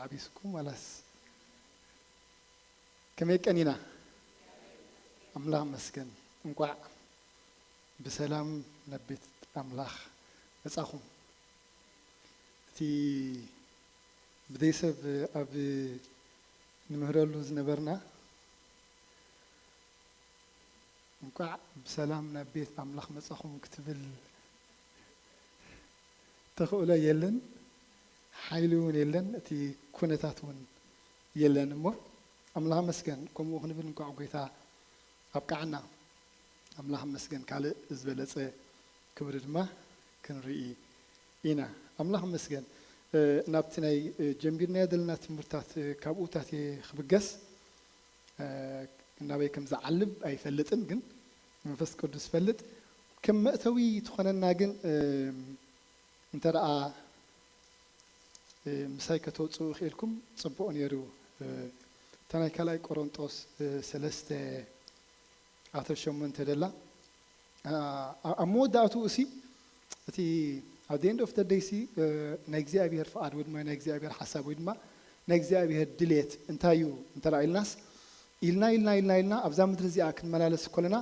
ኣቢስኩም ዋላስ ከመይ ቀኒና? ኣምላኽ መስገን። እንቋዕ ብሰላም ናብ ቤት ኣምላኽ መጻኹም። እቲ ብደይ ሰብ ኣብ ንምህረሉ ዝነበርና እንቋዕ ብሰላም ናብ ቤት ኣምላኽ መጻኹም ክትብል ተኽእሎ የለን፣ ሓይሊ እውን የለን፣ እቲ ኩነታት እውን የለን። እሞ ኣምላኽ መስገን ከምኡ ክንብል እንቋዕ ጎይታ ኣብቃዓና። ኣምላኽ መስገን ካልእ ዝበለጸ ክብሪ ድማ ክንርኢ ኢና። ኣምላኽ መስገን ናብቲ ናይ ጀምቢርናዮ ዘለና ትምህርታት ካብኡታት ክብገስ ናበይ ከም ዝዓልብ ኣይፈልጥን፣ ግን መንፈስ ቅዱስ ፈልጥ። ከም መእተዊ ትኾነና ግን እንተ ደኣ ምሳይ ከተውፅኡ ክኢልኩም ፅቡቕ ነይሩ። እታ ናይ ካልኣይ ቆሮንጦስ ሰለስተ ኣተ ሸሞንተ ደላ ኣብ መወዳእትኡ እሲ እቲ ኣብ the end of the day ሲ ናይ እግዚኣብሔር ፍቓድ ወይ ድማ ናይ እግዚኣብሔር ሓሳብ ወይ ድማ ናይ እግዚኣብሔር ድሌት እንታይ እዩ እንተ ኢልናስ ኢልና ኢልና ኢልና ኢልና ኣብዛ ምድሪ እዚኣ ክንመላለስ ከለና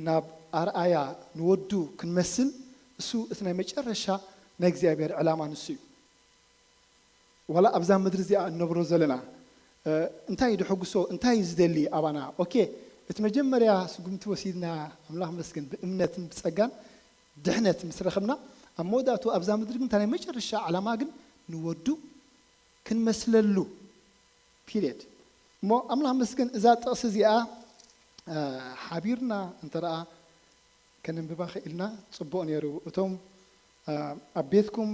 ናብ ኣርኣያ ንወዱ ክንመስል እሱ እቲ ናይ መጨረሻ ናይ እግዚኣብሔር ዕላማ ንሱ እዩ። ዋላ ኣብዛ ምድሪ እዚኣ እንነብሮ ዘለና እንታይ ድሕጉሶ እንታይ ዝደሊ ኣባና ኦኬ እቲ መጀመርያ ስጉምቲ ወሲድና ኣምላኽ መስገን ብእምነትን ብጸጋን ድሕነት ምስ ረኸብና ኣብ መወዳእቱ ኣብዛ ምድሪ ግን እንታይ ናይ መጨረሻ ዓላማ ግን ንወዱ ክንመስለሉ period። እሞ ኣምላኽ መስገን እዛ ጥቕሲ እዚኣ ሓቢርና እንተ ደኣ ከነንብባ ኽኢልና ጽቡቕ ነይሩ። እቶም ኣብ ቤትኩም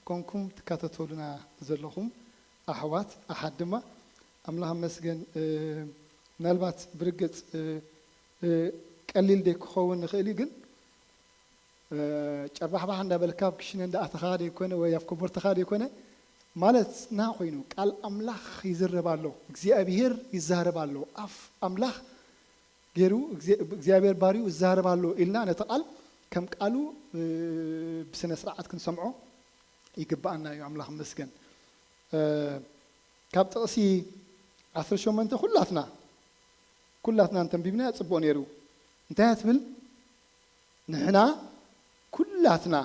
ኮንኩም ትካተተሉና ዘለኹም ኣሕዋት ኣሓት ድማ ኣምላኽ መስገን ምናልባት ብርግጽ ቀሊል ደይ ክኸውን ንኽእል እዩ ግን ጨርባሕባሕ እንዳበልካ ኣብ ክሽነ እንዳኣተኻ ደይኮነ ወይ ኣብ ኮቦርተኻ ደይኮነ ማለት ና ኮይኑ ቃል ኣምላኽ ይዝረብ ኣሎ እግዚኣብሄር ይዛረብ ኣሎ ኣፍ ኣምላኽ ገይሩ እግዚኣብሔር ባርዩ ይዛረብ ኣሎ ኢልና ነቲ ቃል ከም ቃሉ ብስነ ስርዓት ክንሰምዖ ይግባኣና እዩ ኣምላኽ መስገን ካብ ጥቕሲ ዓሰርተ ሸሞንተ ኩላትና ኩላትና እንተንቢብና ጽቡቕ ነይሩ እንታይ ትብል ንሕና ኩላትና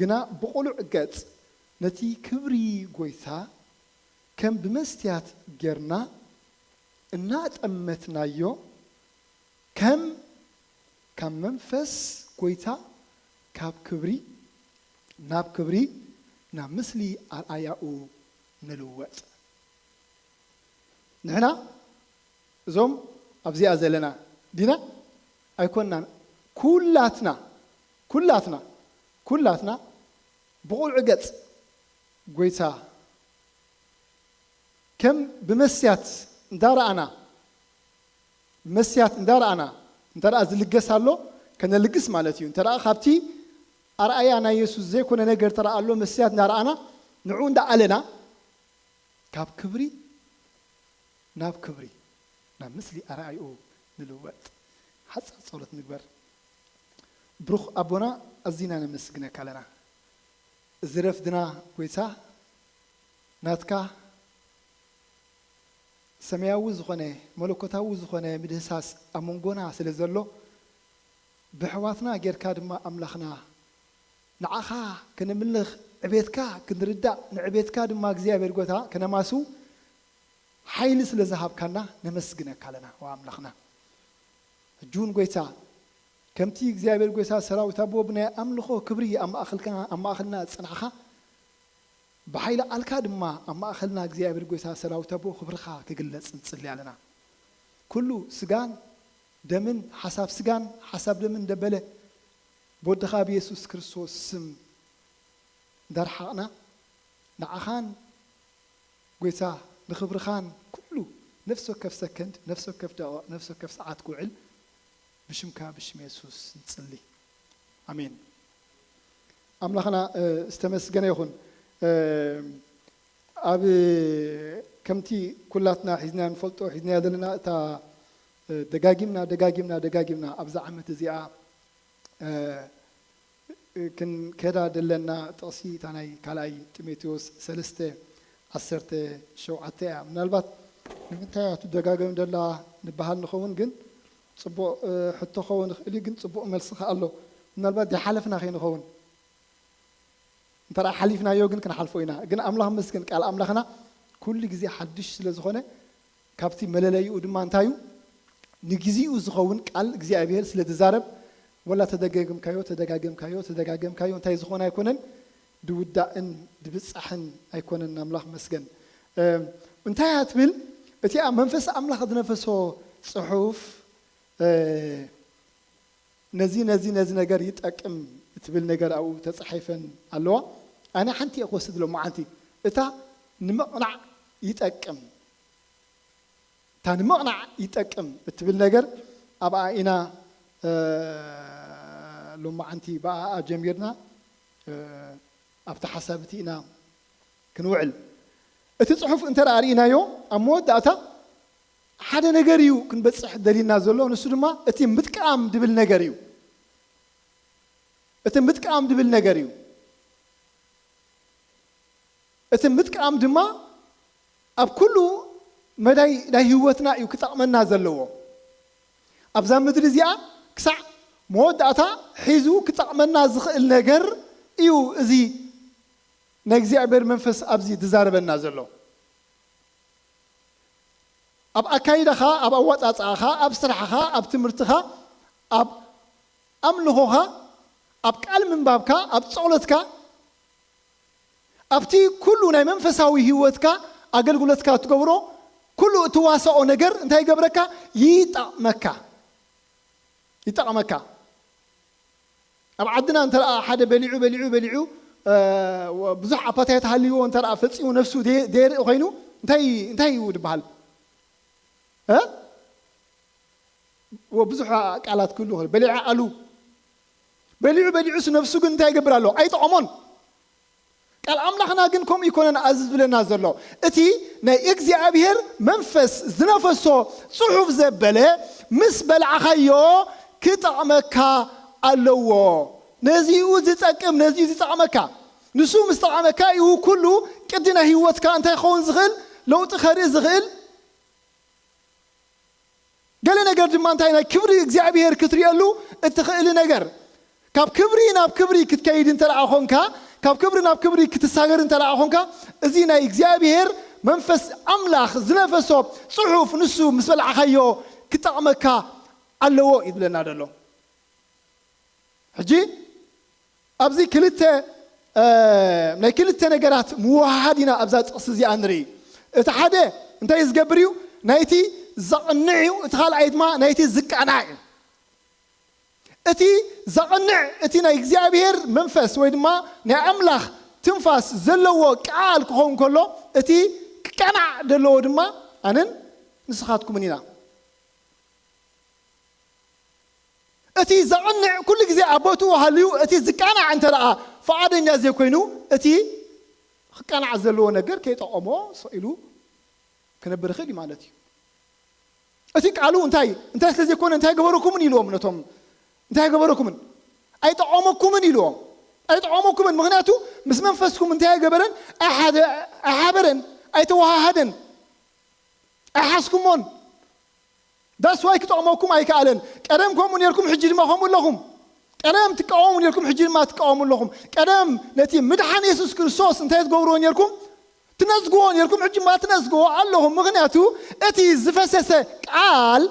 ግና ብቕሉዕ ገጽ ነቲ ክብሪ ጐይታ ከም ብመስትያት ጌርና እናጠመትናዮ ከም ካብ መንፈስ ጐይታ ካብ ክብሪ ናብ ክብሪ ናብ ምስሊ ኣርኣያኡ ንልወጥ። ንሕና እዞም ኣብዚኣ ዘለና ዲና ኣይኮንናን። ኩላትና ኩላትና ኩላትና ብቑልዕ ገጽ ጎይታ ከም ብመስትያት እንዳረኣና ብመስትያት እንዳረኣና እንተ ደኣ ዝልገስ ኣሎ ከነልግስ ማለት እዩ። እንተ ደኣ ካብቲ ኣርኣያ ናይ የሱስ ዘይኮነ ነገር ተረኣ ኣሎ መስትያት እንዳረኣና ንዑ እንዳኣለና ካብ ክብሪ ናብ ክብሪ ናብ ምስሊ ኣርኣይኡ ንልወጥ። ሓጻር ጸሎት ንግበር። ብሩኽ ኣቦና ኣዚና ነመስግነካ ኣለና። እዚ ረፍድና ጎይታ ናትካ ሰማያዊ ዝኾነ መለኮታዊ ዝኾነ ምድህሳስ ኣብ መንጎና ስለ ዘሎ ብሕዋትና ጌርካ ድማ ኣምላኽና ንዓኻ ከነምልኽ ዕቤትካ ክንርዳእ ንዕቤትካ ድማ እግዚኣብሔር ጎታ ከነማስው ሓይሊ ስለ ዝሃብካና ነመስግነካ ኣለና ኣምላኽና። ሕጂ እውን ጎይታ ከምቲ እግዚኣብሔር ጎይታ ሰራዊት ኣቦ ብናይ ኣምልኾ ክብሪ ኣብ ማእኸልና ዝጸናሕኻ ብሓይሊ ቃልካ ድማ ኣብ ማእኸልና እግዚኣብሔር ጎይታ ሰራዊት ኣቦ ክብርኻ ክግለጽ ንጽሊ ኣለና። ኩሉ ስጋን ደምን ሓሳብ ስጋን ሓሳብ ደምን ደበለ ብወድኻ ብየሱስ ክርስቶስ ስም እንዳርሓቕና ንዓኻን ጎይታ ንኽብርኻን ኩሉ ነፍሲ ወከፍ ሰከንድ ነፍሲ ወከፍ ደቂቕ ነፍሲ ወከፍ ሰዓት ክውዕል ብሽምካ ብሽም የሱስ ንጽሊ ኣሜን። ኣምላኽና ዝተመስገነ ይኹን። ኣብ ከምቲ ኩላትና ሒዝና ንፈልጦ ሒዝና ዘለና እታ ደጋጊምና ደጋጊምና ደጋጊምና ኣብዛ ዓመት እዚኣ ክንከዳ ደለና ጥቕሲ እታ ናይ ካልኣይ ጢሞቴዎስ ሰለስተ ዓሰርተ ሸውዓተ እያ። ምናልባት ንምንታይ እያ ትደጋገም ደላ ንበሃል ንኸውን፣ ግን ጽቡቕ ሕቶ ኸውን ይኽእል እዩ፣ ግን ጽቡቕ መልሲ ከኣ ኣሎ። ምናልባት ሓለፍና ከይንኸውን፣ እንተ ሓሊፍናዮ ግን ክንሓልፎ ኢና። ግን ኣምላኽ መስገን፣ ቃል ኣምላኽና ኩሉ ግዜ ሓድሽ ስለ ዝኾነ፣ ካብቲ መለለይኡ ድማ እንታይ እዩ? ንግዚኡ ዝኸውን ቃል እግዚኣብሔር ስለ ዝዛረብ፣ ወላ ተደጋገምካዮ፣ ተደጋገምካዮ፣ ተደጋገምካዮ፣ እንታይ ዝኾነ ኣይኮነን፣ ድውዳእን ድብጻሕን ኣይኮነን። ኣምላኽ መስገን። እንታይ እያ ትብል? እቲኣ መንፈስ ኣምላኽ ዝነፈሶ ጽሑፍ፣ ነዚ፣ ነዚ፣ ነዚ ነገር ይጠቅም እትብል ነገር ኣብኡ ተጻሒፈን ኣለዋ። ኣነ ሓንቲ እየ ክወስድ ሎማዓንቲ። እታ ንምቕናዕ ይጠቅም፣ እታ ንምቕናዕ ይጠቅም እትብል ነገር ኣብኣ ኢና፣ ሎማዓንቲ ብኣኣ ጀሚርና፣ ኣብቲ ሓሳብ እቲ ኢና ክንውዕል። እቲ ጽሑፍ እንተ ደኣ ርኢናዮ፣ ኣብ መወዳእታ ሓደ ነገር እዩ ክንበጽሕ ደሊና ዘሎ፣ ንሱ ድማ እቲ ምጥቃም ድብል ነገር እዩ። እቲ ምጥቃም ድብል ነገር እዩ። እቲ ምጥቃም ድማ ኣብ ኩሉ መዳይ ናይ ህይወትና እዩ ክጠቕመና ዘለዎ። ኣብዛ ምድሪ እዚኣ ክሳዕ መወዳእታ ሒዙ ክጠቕመና ዝኽእል ነገር እዩ እዚ ናይ እግዚኣብሔር መንፈስ ኣብዚ ዝዛረበና ዘሎ። ኣብ ኣካይዳኻ፣ ኣብ ኣወጻጽኣኻ፣ ኣብ ስራሕኻ፣ ኣብ ትምህርትኻ፣ ኣብ ኣምልኾኻ፣ ኣብ ቃል ምንባብካ፣ ኣብ ጸሎትካ፣ ኣብቲ ኩሉ ናይ መንፈሳዊ ህይወትካ፣ ኣገልግሎትካ እትገብሮ ኩሉ እትዋሳኦ ነገር እንታይ ይገብረካ? ይጠቕመካ። ይጠቕመካ። ኣብ ዓድና እንተ ደኣ ሓደ በሊዑ፣ በሊዑ፣ በሊዑ፣ እ፣ ብዙሕ ኣፓታይት ሃልይዎ እንተ ደኣ ፈጺሙ ነፍሱ ደየ-፣ ደየርኢ ኮይኑ እንታይ፣ እንታይ እዩ ዝበሃል? እ? ወ-፣ ብዙሕ ቃላት ክህሉ ይኽእል። በሊዐ ኣሉ። በሊዑ፣ በሊዑስ ነፍሱ ግን እንታይ ይገብር ኣሎ? ኣይጠቐሞን። ቃል ኣምላኽና ግን ከምኡ ይኮነን ኣብዚ ዝብለና ዘሎ። እቲ ናይ እግዚኣብሔር መንፈስ ዝነፈሶ ጽሑፍ ዘበለ ምስ በላዕኻዮ ክጠቕመካ ኣለዎ። ነዚኡ ዝጠቅም፣ ነዚኡ ዝጠቕመካ። ንሱ ምስ ጠቐመካ እዩ ኩሉ ቅዲ ናይ ህይወትካ እንታይ ክኸውን ዝኽእል፣ ለውጢ ከርኢ ዝኽእል። ገለ ነገር ድማ እንታይ ናይ ክብሪ እግዚኣብሔር ክትርእየሉ እትኽእሊ ነገር። ካብ ክብሪ ናብ ክብሪ ክትከይድ እንተ ደኣ ኾንካ፣ ካብ ክብሪ ናብ ክብሪ ክትሳገር እንተ ደኣ ኾንካ፣ እዚ ናይ እግዚኣብሔር መንፈስ ኣምላኽ ዝነፈሶ ጽሑፍ ንሱ ምስ በላዕኻዮ ክጠቕመካ ኣለዎ እዩ ዝብለና ዘሎ። ሕጂ ኣብዚ ክልተ፣ እ፣ ናይ ክልተ ነገራት ምውሃሃድ ኢና ኣብዛ ጥቕሲ እዚኣ ንርኢ። እቲ ሓደ እንታይ ዝገብር እዩ? ናይቲ ዘቕንዕ እዩ። እቲ ካልኣይ ድማ ናይቲ ዝቃናዕ እዩ። እቲ ዘቕንዕ፣ እቲ ናይ እግዚኣብሔር መንፈስ ወይ ድማ ናይ ኣምላኽ ትንፋስ ዘለዎ ቃል ክኸውን ከሎ፣ እቲ ክቃናዕ ዘለዎ ድማ ኣነን ንስኻትኩምን ኢና። እቲ ዘቕንዕ ኩሉ ግዜ ኣብ ቦትኡ ሃልዩ፣ እቲ ዝቃናዕ እንተ ደኣ ፍቓደኛ ዘይኮይኑ፣ እቲ ክቃናዕ ዘለዎ ነገር ከይጠቐሞ ስቕ ኢሉ ክነብር ይኽእል እዩ ማለት እዩ። እቲ ቃሉ እንታይ፣ እንታይ ስለ ዘይኮነ፣ እንታይ ገበረኩምን ኢልዎም ነቶም፣ እንታይ ገበረኩምን? ኣይጠቐመኩምን ኢልዎም። ኣይጠቐመኩምን፣ ምኽንያቱ ምስ መንፈስኩም እንታይ ኣይገበረን? ኣይሓደ-፣ ኣይሓበረን፣ ኣይተወሃሃደን፣ ኣይሓዝኩሞን። That's why ክጠቕመኩም ኣይከኣለን። ቀደም ከምኡ ኔርኩም፣ ሕጂ ድማ ከምኡ ኣለኹም። ቀደም ትቃወሙ ኔርኩም፣ ሕጂ ድማ ትቃወሙ ኣለኹም። ቀደም ነቲ ምድሓን የሱስ ክርስቶስ እንታይ ትገብርዎ ኔርኩም? ትነጽግዎ ኔርኩም፣ ሕጂ ድማ ትነጽግዎ ኣለኹም። ምኽንያቱ እቲ ዝፈሰሰ ቃል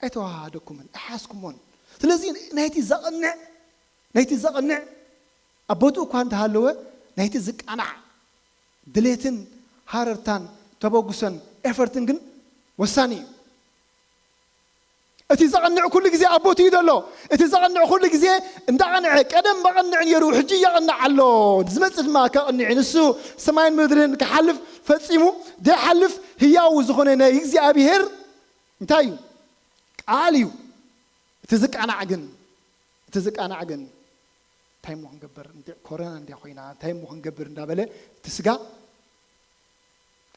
ኣይተዋሃደኩምን፣ ኣይሓዝኩሞን። ስለዚ ናይቲ ዘቕንዕ፣ ናይቲ ዘቕንዕ ኣብ ቦትኡ እኳ እንተሃለወ፣ ናይቲ ዝቃናዕ ድሌትን ሃረርታን ተበግሶን ኤፈርትን ግን ወሳኒ እዩ። እቲ ዘቕንዕ ኩሉ ግዜ ኣብ ቦትኡ እዩ ዘሎ። እቲ ዘቕንዕ ኩሉ ግዜ እንዳቐንዐ፣ ቀደም መቐንዕ ነይሩ፣ ሕጂ የቕንዕ ኣሎ። ዝመጽእ ድማ ከቕንዕ እዩ። ንሱ ሰማይን ምድርን ክሓልፍ ፈጺሙ ዘይሓልፍ ህያው ዝኾነ ናይ እግዚኣብሔር እንታይ እዩ? ቃል እዩ። እቲ ዝቃናዕ ግን፣ እቲ ዝቃናዕ ግን እንታይ እሞ ክንገብር? እንዲ-፣ ኮረና እንድያ ኮይና፣ እንታይ እሞ ክንገብር እንዳበለ እቲ ስጋ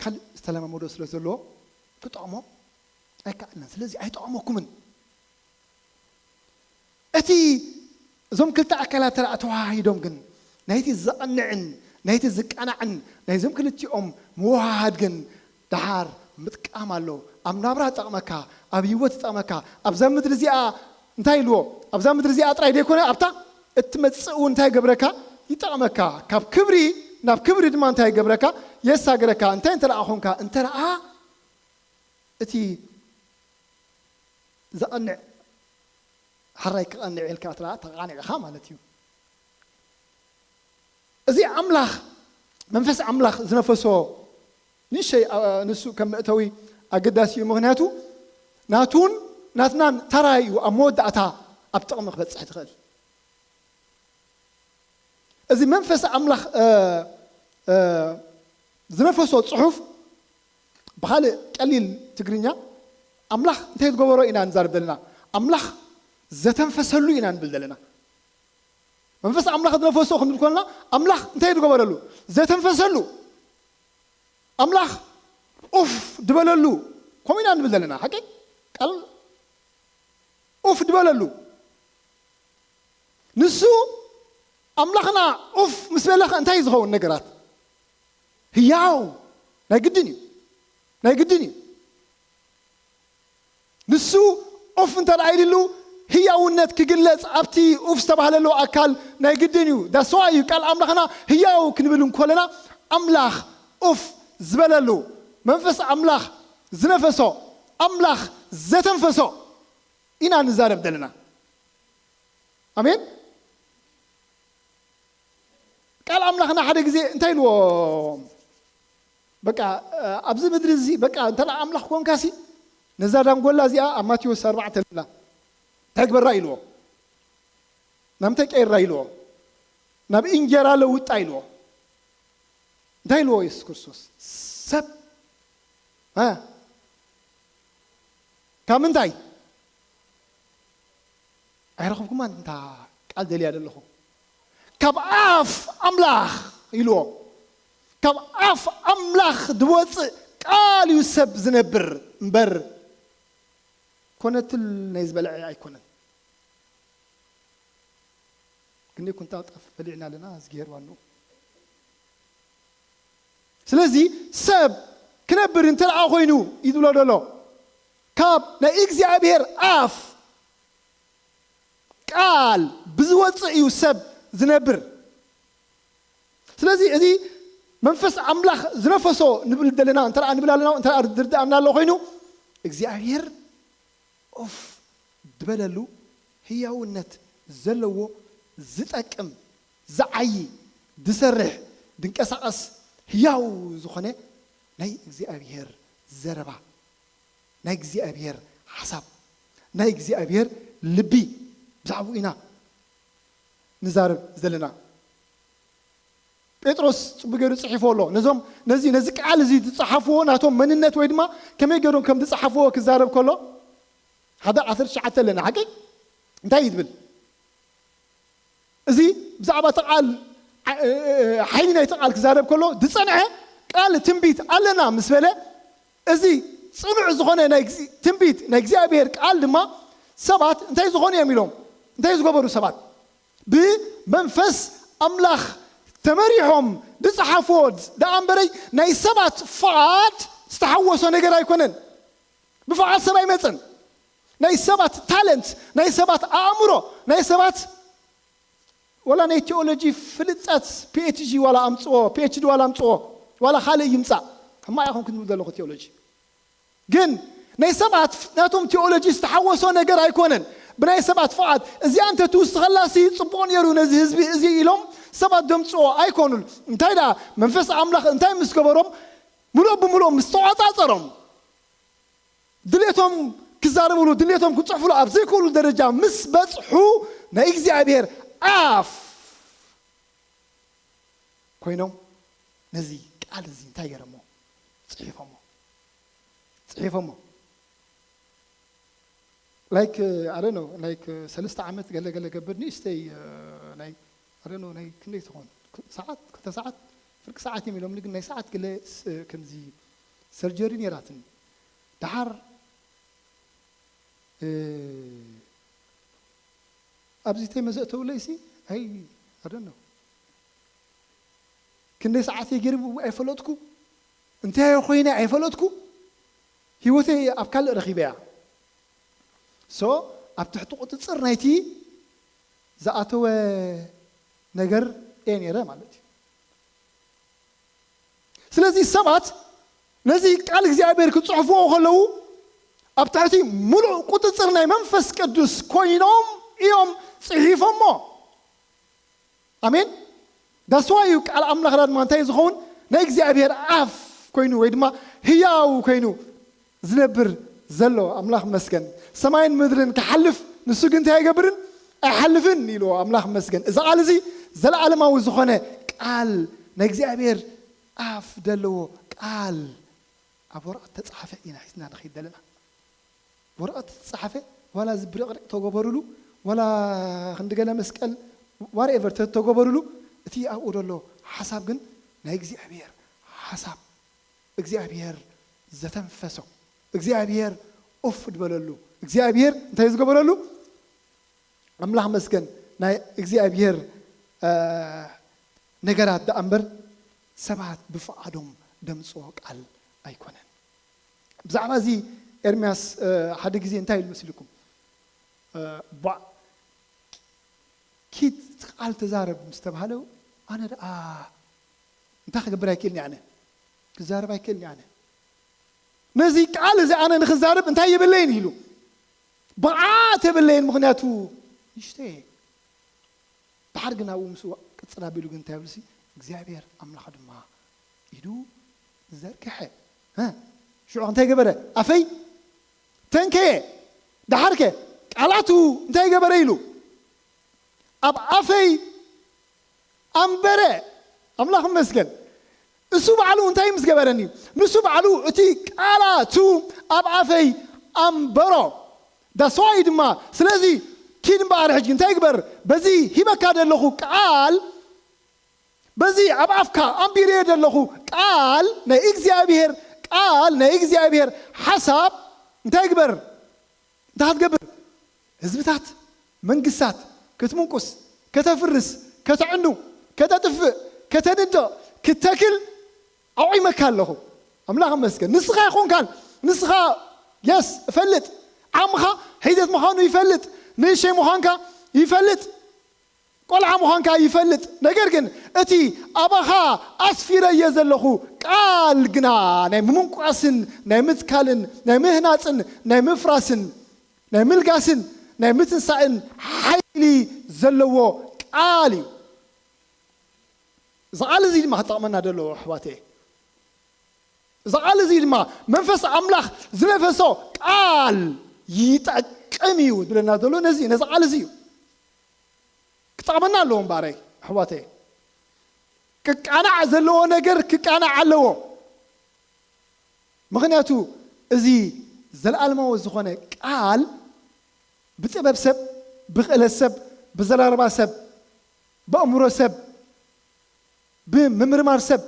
ካልእ ዝተለማመዶ ስለ ዘሎ ክጠቕሞ ኣይከኣልናን። ስለዚ ኣይጠቕመኩምን። እቲ፣ እዞም ክልተ ኣካላት ተራ ተዋሃሂዶም ግን ናይቲ ዘቕንዕን ናይቲ ዝቃናዕን ናይዞም ክልቲኦም ምውሃሃድ ግን ደሓር ምጥቃም ኣሎ። ኣብ ናብራ ትጠቕመካ፣ ኣብ ህይወት ትጠቕመካ። ኣብዛ ምድሪ እዚኣ እንታይ ኢልዎ? ኣብዛ ምድሪ እዚኣ ጥራይ ዘይኮነ ኣብታ እትመጽእ እውን እንታይ ይገብረካ? ይጠቕመካ። ካብ ክብሪ ናብ ክብሪ ድማ እንታይ ይገብረካ? የሳግረካ። እንታይ እንተ ደኣ ኾንካ? እንተ ደኣ እቲ ዘቐንዕ ሕራይ ክቐንዕ ኢልካ ትረኣ ተቓኒዕኻ ማለት እዩ። እዚ ኣምላኽ መንፈስ ኣምላኽ ዝነፈሶ ንእሽተይ ንሱ ከም መእተዊ ኣገዳሲ እዩ። ምኽንያቱ ናቱን ናትናን ተራ እዩ ኣብ መወዳእታ ኣብ ጥቕሚ ክበጽሕ ትኽእል። እዚ መንፈስ ኣምላኽ ዝነፈሶ ጽሑፍ ብኻልእ ቀሊል ትግርኛ ኣምላኽ እንታይ ዝገበሮ ኢና ንዛረብ ዘለና። ኣምላኽ ዘተንፈሰሉ ኢና ንብል ዘለና። መንፈስ ኣምላኽ ዝነፈሶ ክንብል ኮልና ኣምላኽ እንታይ ዝገበረሉ? ዘተንፈሰሉ። ኣምላኽ ኡፍ ዝበለሉ። ከምኡ ኢና ንብል ዘለና ሓቂ ቃል ኡፍ ዝበለሉ። ንሱ ኣምላኽና ኡፍ ምስ በለኸ እንታይ እዩ ዝኸውን ነገራት? ህያው ናይ ግድን እዩ። ናይ ግድን እዩ። ንሱ ኡፍ እንተ ደኣ ኢልሉ ህያውነት ክግለጽ ኣብቲ ኡፍ ዝተባህለሉ ኣካል ናይ ግድን እዩ። ዳስዋ እዩ ቃል ኣምላኽና ህያው ክንብል እንኮለና ኣምላኽ ኡፍ ዝበለሉ መንፈስ ኣምላኽ ዝነፈሶ ኣምላኽ ዘተንፈሶ ኢና ንዛረብ ዘለና። ኣሜን። ቃል ኣምላኽና ሓደ ግዜ እንታይ ኢልዎ? በቃ ኣብዚ ምድሪ እዚ በቃ እንተ ኣምላኽ ኮንካሲ ነዛ ዳንጎላ እዚኣ ኣብ ማቴዎስ ኣርባዕተ ለላ እንታይ ግበራ ኢልዎ? ናብ ምንታይ ቀይራ ኢልዎ? ናብ እንጀራ ለውጣ ኢልዎ። እንታይ ኢልዎ የሱስ ክርስቶስ? ሰብ እ ካብ ምንታይ ኣይረኸብኩማን? እንታ ቃል ደልያ ዘለኹ ካብ ኣፍ ኣምላኽ ኢልዎ። ካብ ኣፍ ኣምላኽ ዝወፅእ ቃል እዩ ሰብ ዝነብር እምበር ኮነትል ናይ ዝበልዐ ኣይኮነን። ክንደይ ኩንታል ጣፍ በሊዕና ኣለና፣ እዝግሄር ዋንኡ። ስለዚ ሰብ ክነብር እንተ ደኣ ኮይኑ እዩ ዝብሎ ዘሎ። ካብ ናይ እግዚኣብሔር ኣፍ ቃል ብዝወፅእ እዩ ሰብ ዝነብር። ስለዚ እዚ መንፈስ ኣምላኽ ዝነፈሶ ንብል ዘለና እንተ ደኣ ንብል ኣለና፣ እንተ ደኣ ዝርድኣና ኣሎ ኮይኑ እግዚኣብሔር ኡፍ ዝበለሉ ህያውነት ዘለዎ ዝጠቅም ዝዓዪ ዝሰርሕ ዝንቀሳቐስ ህያው ዝኾነ ናይ እግዚኣብሔር ዘረባ ናይ እግዚኣብሔር ሓሳብ ናይ እግዚኣብሔር ልቢ ብዛዕባኡ ኢና ንዛረብ ዘለና። ጴጥሮስ ጽቡቅ ገይሩ ጽሒፎ ኣሎ። ነዞም ነዚ ነዚ ቃል እዚ ዝጸሓፍዎ ናቶም መንነት ወይ ድማ ከመይ ገይሮም ከም ዝጸሓፍዎ ክዛረብ ከሎ ሓደ ዓሰርተ ትሽዓተ ኣለና ሓቂ እንታይ እዩ ዝብል? እዚ ብዛዕባ እቲ ቃል ሓይሊ ናይቲ ቃል ክዛረብ ከሎ ዝጸንዐ ቃል ትንቢት ኣለና ምስ በለ እዚ ጽኑዕ ዝኾነ ናይ ትንቢት ናይ እግዚኣብሔር ቃል ድማ ሰባት እንታይ ዝኾኑ እዮም ኢሎም እንታይ ዝገበሩ ሰባት ብመንፈስ ኣምላኽ ተመሪሖም ዝጸሓፍዎ ደኣ እምበረይ ናይ ሰባት ፍቓድ ዝተሓወሶ ነገር ኣይኮነን። ብፍቓድ ሰብ ኣይመጽን። ናይ ሰባት ታለንት፣ ናይ ሰባት ኣእምሮ፣ ናይ ሰባት ዋላ ናይ ቴዎሎጂ ፍልጠት ፒኤችዲ ዋላ ኣምጽኦ ፒኤችዲ ዋላ ኣምጽኦ ዋላ ካልእ ይምጻእ ሕማቕ ኢኹም ክንብል ዘለኹ ቴዎሎጂ ግን ናይ ሰባት ናቶም ቴዎሎጂ ዝተሓወሶ ነገር ኣይኮነን። ብናይ ሰባት ፍቓድ እዚኣ እንተ ትውስኸላሲ ጽቡቕ ነይሩ ነዚ ህዝቢ እዚ ኢሎም ሰባት ዘምጽኦ ኣይኮኑን። እንታይ ደኣ መንፈስ ኣምላኽ እንታይ ምስ ገበሮም ምሉእ ብምሉእ ምስ ተቖጻጸሮም ድሌቶም ክዛረብሉ ድሌቶም ክፅሕፍሉ ኣብ ዘይክእሉ ደረጃ ምስ በፅሑ ናይ እግዚኣብሔር ኣፍ ኮይኖም ነዚ ቃል እዚ እንታይ ገረሞ ፅሒፎሞ ፅሒፎሞ like I don't know like ሰለስተ ዓመት ገለ ገለ ገብር ንእሽተይ ናይ I don't know ናይ ክንደይ ትኾን ሰዓት ክልተ ሰዓት ፍርቂ ሰዓት እዮም ኢሎም ግን ናይ ሰዓት ገለ ከምዚ ሰርጀሪ ነይራትኒ ደሓር ኣብዚ ተይ መዘእተውለይ ሲ ኣይ ኣደኖ ክንደይ ሰዓት እየ ገይረ ብኡ ኣይፈለጥኩ፣ እንታይ እየ ኮይነ ኣይፈለጥኩ፣ ህይወተይ ኣብ ካልእ ረኺበያ። ሶ ኣብ ትሕቲ ቁፅፅር ናይቲ ዝኣተወ ነገር እየ ነይረ ማለት እዩ። ስለዚ ሰባት ነዚ ቃል እግዚኣብሔር ክጽሕፍዎ ከለዉ ኣብ ትሕቲ ሙሉእ ቁጽጽር ናይ መንፈስ ቅዱስ ኮይኖም እዮም ጽሒፎሞ። ኣሜን። ዳስዋ እዩ ቃል ኣምላኽና ድማ እንታይ ዝኸውን? ናይ እግዚኣብሔር ኣፍ ኮይኑ ወይ ድማ ህያው ኮይኑ ዝነብር ዘሎ ኣምላኽ መስገን። ሰማይን ምድርን ክሓልፍ ንሱ ግን እንታይ ኣይገብርን? ኣይሓልፍን ኢልዎ ኣምላኽ መስገን። እዚ ቃል እዚ ዘለዓለማዊ ዝኾነ ቃል ናይ እግዚኣብሔር ኣፍ ዘለዎ ቃል ኣብ ወረቐት ተጻሓፈ ኢና ሒዝና ንኸይድ ዘለና። ወረቐት ተጻሓፈ ዋላ ዝብርቕርቕ ተገበሩሉ ዋላ ክንዲ ገለ መስቀል ዋርኤቨር ተገበሩሉ እቲ ኣብኡ ዘሎ ሓሳብ ግን ናይ እግዚኣብሔር ሓሳብ እግዚኣብሔር ዘተንፈሶ እግዚኣብሔር ኡፍ ዝበለሉ እግዚኣብሔር እንታይ ዝገበረሉ ኣምላኽ መስገን ናይ እግዚኣብሔር ነገራት ደኣ እምበር ሰባት ብፍቓዶም ደምፅኦ ቃል ኣይኮነን። ብዛዕባ እዚ ኤርምያስ ሓደ ግዜ እንታይ ኢሉ መሲልኩም? ኪድ ቃል ተዛረብ ምስ ተባሃለ ኣነ ደኣ እንታይ ክገብር ኣይክእልን ኣነ ክዛረብ ኣይክእልን ኣነ ነዚ ቃል እዚ ኣነ ንክዛረብ እንታይ የብለይን ኢሉ ብዓት የብለይን ምክንያቱ ንሽተ ድሓር ግን ኣብኡ ምስ ቅፅል ኣቢሉ ግን እንታይ ብልሲ እግዚኣብሔር ኣምላኽ ድማ ኢዱ ዘርግሐ ሽዑ እንታይ ገበረ ኣፈይ ተንከየ ድሓርከ ቃላቱ እንታይ ገበረ ኢሉ ኣብ ኣፈይ ኣንበረ ኣምላኽ መስገን እሱ ባዕሉ እንታይ ምስ ገበረኒ ንሱ ባዕሉ እቲ ቃላቱ ኣብ ኣፈይ ኣንበሮ ዳስዋይ ድማ ስለዚ ኪድ እምበኣር ሕጂ እንታይ ግበር በዚ ሂበካ ዘለኹ ቃል በዚ ኣብ ኣፍካ ኣንቢረዮ ዘለኹ ቃል ናይ እግዚኣብሔር ቃል ናይ እግዚኣብሔር ሓሳብ እንታይ ግበር እንታይ ክትገብር ህዝብታት መንግስታት ክትምንቁስ ከተፍርስ ከተዕኑ ከተጥፍእ ከተንድቕ ክትተክል ኣቑመካ ኣለኹ ኣምላኽ መስገን ንስኻ ይኹንካን ንስኻ የስ እፈልጥ ዓምኻ ሒደት ምዃኑ ይፈልጥ ንእሸይ ምዃንካ ይፈልጥ ቆልዓ ምዃንካ ይፈልጥ ነገር ግን እቲ ኣባኻ ኣስፊረዮ ዘለኹ ቃል ግና ናይ ምምንቋስን ናይ ምትካልን ናይ ምህናፅን ናይ ምፍራስን ናይ ምልጋስን ናይ ምትንሳእን ሓይሊ ዘለዎ ቃል እዩ እዚ ቃል እዚ ድማ ክጠቕመና ዘለዎ ኣሕዋተ እዚ ቃል እዚ ድማ መንፈስ ኣምላኽ ዝነፈሶ ቃል ይጠቅም እዩ ዝብለና ዘሎ ነዚ ነዚ ቃል እዚ እዩ ክጠቕመና ኣለዎ እምበኣረይ ኣሕዋተይ ክቃናዕ ዘለዎ ነገር ክቃናዕ ኣለዎ ምኽንያቱ እዚ ዘለኣለማዊ ዝኾነ ቃል ብጥበብ ሰብ ብኽእለት ሰብ ብዘራርባ ሰብ ብእምሮ ሰብ ብምምርማር ሰብ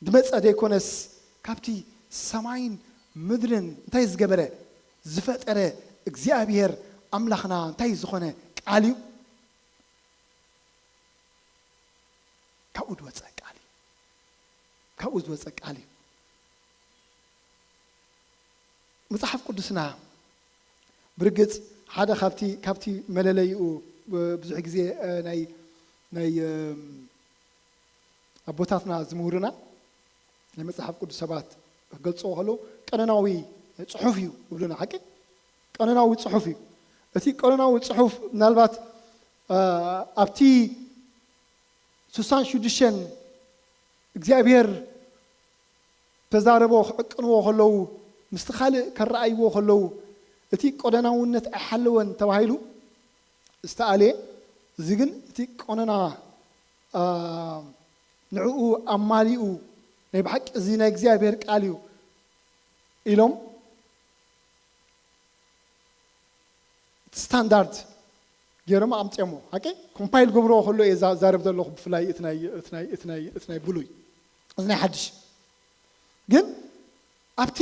ዝመፀ ዘይኮነስ ካብቲ ሰማይን ምድርን እንታይ ዝገበረ ዝፈጠረ እግዚኣብሔር ኣምላኽና እንታይ ዝኾነ ቃል እዩ ካብኡ ዝወፀ ቃል እዩ ካብኡ ዝወፀ ቃል እዩ መፅሓፍ ቅዱስና ብርግፅ ሓደ ካብቲ ካብቲ መለለይኡ ብዙሕ ግዜ ናይ ናይ ኣቦታትና ዝምህሩና ናይ መፅሓፍ ቅዱስ ሰባት ክገልፅዎ ከለዉ ቀኖናዊ ፅሑፍ እዩ ይብሉና ሓቂ ቀኖናዊ ፅሑፍ እዩ እቲ ቀኖናዊ ፅሑፍ ምናልባት ኣብቲ ስሳን ሽዱሽተን እግዚኣብሔር ተዛረቦ ክዕቅንዎ ከለዉ ምስቲ ካልእ ከረኣይዎ ከለዉ እቲ ቆደናውነት ኣይሓለወን ተባሂሉ ዝተኣልየ እዚ ግን እቲ ቆነና ንዕኡ ኣማሊኡ ናይ ብሓቂ እዚ ናይ እግዚኣብሔር ቃል እዩ ኢሎም ስታንዳርድ ገይሮም ኣምፅኦሞ ሓቂ ኮምፓይል ገብርዎ ከሎ እየ ዛረብ ዘለኹ ብፍላይ እቲ ናይ ብሉይ እዚ ናይ ሓድሽ ግን ኣብቲ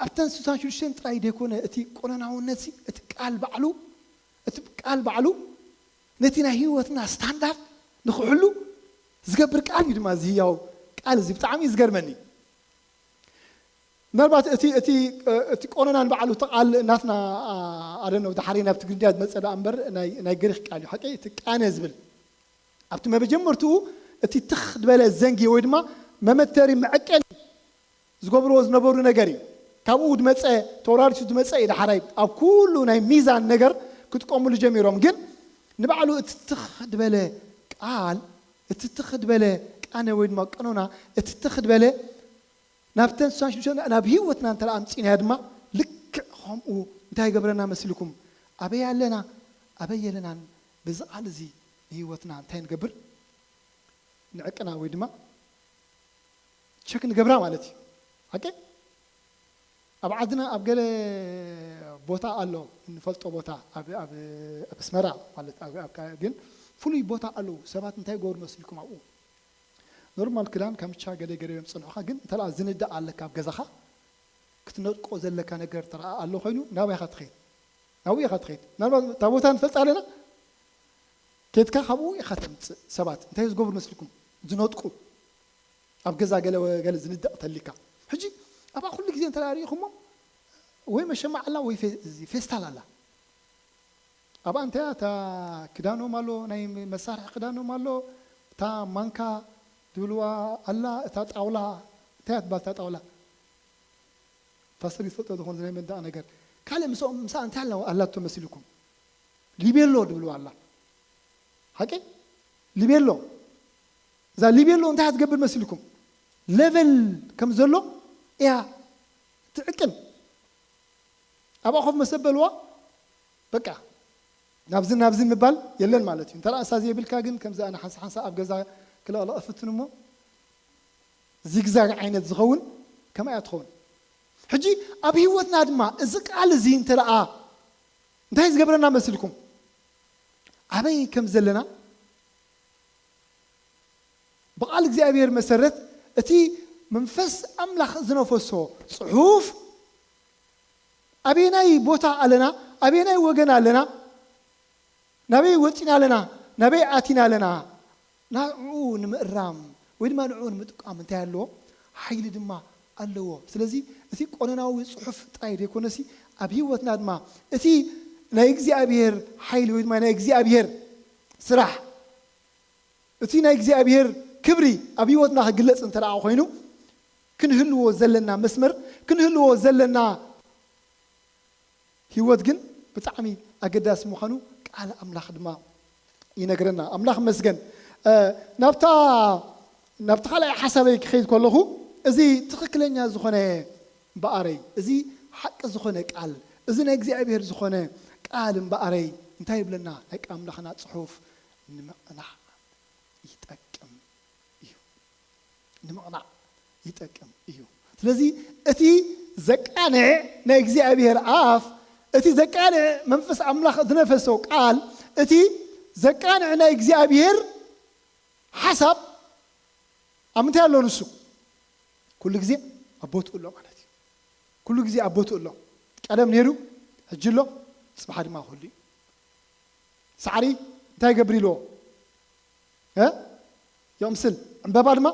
ኣብተን ስሳን ሽዱሽተን ጥራይ ዘይኮነ እቲ ቆነናውነት እቲ ቃል ባዕሉ እቲ ቃል ባዕሉ ነቲ ናይ ህይወትና ስታንዳርድ ንኽሕሉ ዝገብር ቃል እዩ ድማ እዚ ህያው ቃል እዚ። ብጣዕሚ እዩ ዝገርመኒ። ምናልባት እቲ እቲ እቲ ቆነና ንባዕሉ እቲ ቃል ናትና ኣደነው ዳሓሪ ናብ ትግርኛ ዝመፀ ደኣ እምበር ናይ ናይ ግሪክ ቃል እዩ ሓቂ። እቲ ቃነ ዝብል ኣብቲ መጀመርትኡ እቲ ትኽ ዝበለ ዘንጊ ወይ ድማ መመተሪ መዐቀኒ ዝገብርዎ ዝነበሩ ነገር እዩ። ካብኡ ዝመፀ ተወራሪሱ ዝመፀ እዩ። ዳሓራይ ኣብ ኩሉ ናይ ሚዛን ነገር ክጥቀሙሉ ጀሚሮም። ግን ንባዕሉ እቲ ትኽ ዝበለ ቃል እቲ ትኽ ዝበለ ቃነ ወይ ድማ ቀኖና እቲ ትኽ ዝበለ ናብተን ሱሳን ሽዱሽተን ናብ ህይወትና እንተ ኣምፂናዮ ድማ ልክዕ ከምኡ እንታይ ይገብረና መሲልኩም? ኣበይ ኣለና ኣበይ የለናን? በዚ ቃል እዚ ንህይወትና እንታይ ንገብር? ንዕቅና ወይ ድማ ቸክ ንገብራ ማለት እዩ። ሓቂ ኣብ ዓድና ኣብ ገለ ቦታ ኣሎ እንፈልጦ ቦታ ኣብ ኣብ ኣብ ኣስመራ ማለት ኣብ ኣብ ግን ፍሉይ ቦታ ኣለዉ። ሰባት እንታይ ይገብሩ መስልኩም ኣብኡ? ኖርማል ክዳን ካምቻ ገለ ገለ እዮም ዝጸንሑኻ። ግን እንተ ዝንዳእ ኣለካ ኣብ ገዛኻ ክትነጥቆ ዘለካ ነገር ተረኣ ኣሎ ኮይኑ ናበይ ኢኻ ትኸይድ? ናብኡ ኢኻ ትኸይድ። ምናልባት እታ ቦታ ንፈልጣ ኣለና። ኬድካ ካብኡ ኢኻ ተምጽእ። ሰባት እንታይ ዝገብሩ መስልኩም? ዝነጥቁ ኣብ ገዛ ገለ ገለ ዝንደቕ ተሊካ። ሕጂ ኣብኣ ኩሉ ግዜ እንተ ርኢኹሞ ወይ መሸማዕ ኣላ ወይ ፌ- እዚ ፌስታል ኣላ። ኣብኣ እንታይ እታ ክዳኖም ኣሎ ናይ መሳርሒ ክዳኖም ኣሎ። እታ ማንካ ድብልዋ ኣላ። እታ ጣውላ እንታይ እያ ትባል እታ ጣውላ? ፓስተር ይፈልጦ ዝኾነ ናይ መንደቕ ነገር ካልእ ምስኦም ምሳ እንታይ ኣላ ኣላቶ መሲልኩም? ሊቤሎ ድብልዋ ኣላ። ሓቂ ሊቤሎ እዛ ሊቤሎ እንታይ ትገብር መሲልኩም? ሌቨል ከም ዘሎ እያ ትዕቅን። ኣብኣ ኮፍ መሰበልዋ በቃ ናብዚ ናብዚ ምባል የለን ማለት እዩ። እንተ ርእሳ ዘይብልካ ግን ከምዚ ኣነ ሓንሳ ሓንሳ ኣብ ገዛ ክለቕለቕ እፍትን እሞ ዚግዛግ ዓይነት ዝኸውን ከምኣ እያ ትኸውን። ሕጂ ኣብ ህይወትና ድማ እዚ ቃል እዚ እንተ ደኣ እንታይ ዝገብረና መስልኩም? ኣበይ ከም ዘለና ብቃል እግዚኣብሔር መሰረት እቲ መንፈስ ኣምላኽ ዝነፈሶ ጽሑፍ ኣበየናይ ቦታ ኣለና? ኣበየናይ ወገን ኣለና? ናበይ ወጺና ኣለና? ናበይ ኣቲና ኣለና? ንዕኡ ንምእራም ወይ ድማ ንዕኡ ንምጥቃም እንታይ ኣለዎ? ሓይሊ ድማ ኣለዎ። ስለዚ እቲ ቆነናዊ ጽሑፍ ጥራይ ዘይኮነሲ ኣብ ህይወትና ድማ እቲ ናይ እግዚኣብሔር ሓይሊ ወይ ድማ ናይ እግዚኣብሔር ስራሕ እቲ ናይ እግዚኣብሔር ክብሪ ኣብ ህይወትና ክግለጽ እንተ ደኣ ኮይኑ ክንህልዎ ዘለና መስመር ክንህልዎ ዘለና ህይወት ግን ብጣዕሚ ኣገዳሲ ምዃኑ ቃል ኣምላኽ ድማ ይነግረና። ኣምላኽ መስገን ናብታ ናብቲ ካልኣይ ሓሳበይ ክኸይድ ከለኹ እዚ ትኽክለኛ ዝኾነ እምበኣረይ እዚ ሓቂ ዝኾነ ቃል እዚ ናይ እግዚኣብሔር ዝኾነ ቃል እምበኣረይ እንታይ ይብለና? ናይ ቃል ኣምላኽና ጽሑፍ ንምቕናዕ ይጠቅም እዩ። ንምቕናዕ ይጠቅም እዩ። ስለዚ እቲ ዘቃንዕ ናይ እግዚኣብሔር ኣፍ እቲ ዘቃንዕ መንፈስ ኣምላኽ ዝነፈሶ ቃል እቲ ዘቃንዕ ናይ እግዚኣብሔር ሓሳብ ኣብ ምንታይ ኣሎ ንሱ? ኩሉ ግዜ ኣብ ቦትኡ ኣሎ ማለት እዩ። ኩሉ ግዜ ኣብ ቦትኡ ኣሎ። ቀደም ነይሩ፣ ሕጂ ኣሎ፣ ጽባሓ ድማ ክህሉ እዩ። ሳዕሪ እንታይ ይገብር ኢልዎ? እ? የቕምስል፣ ዕምበባ ድማ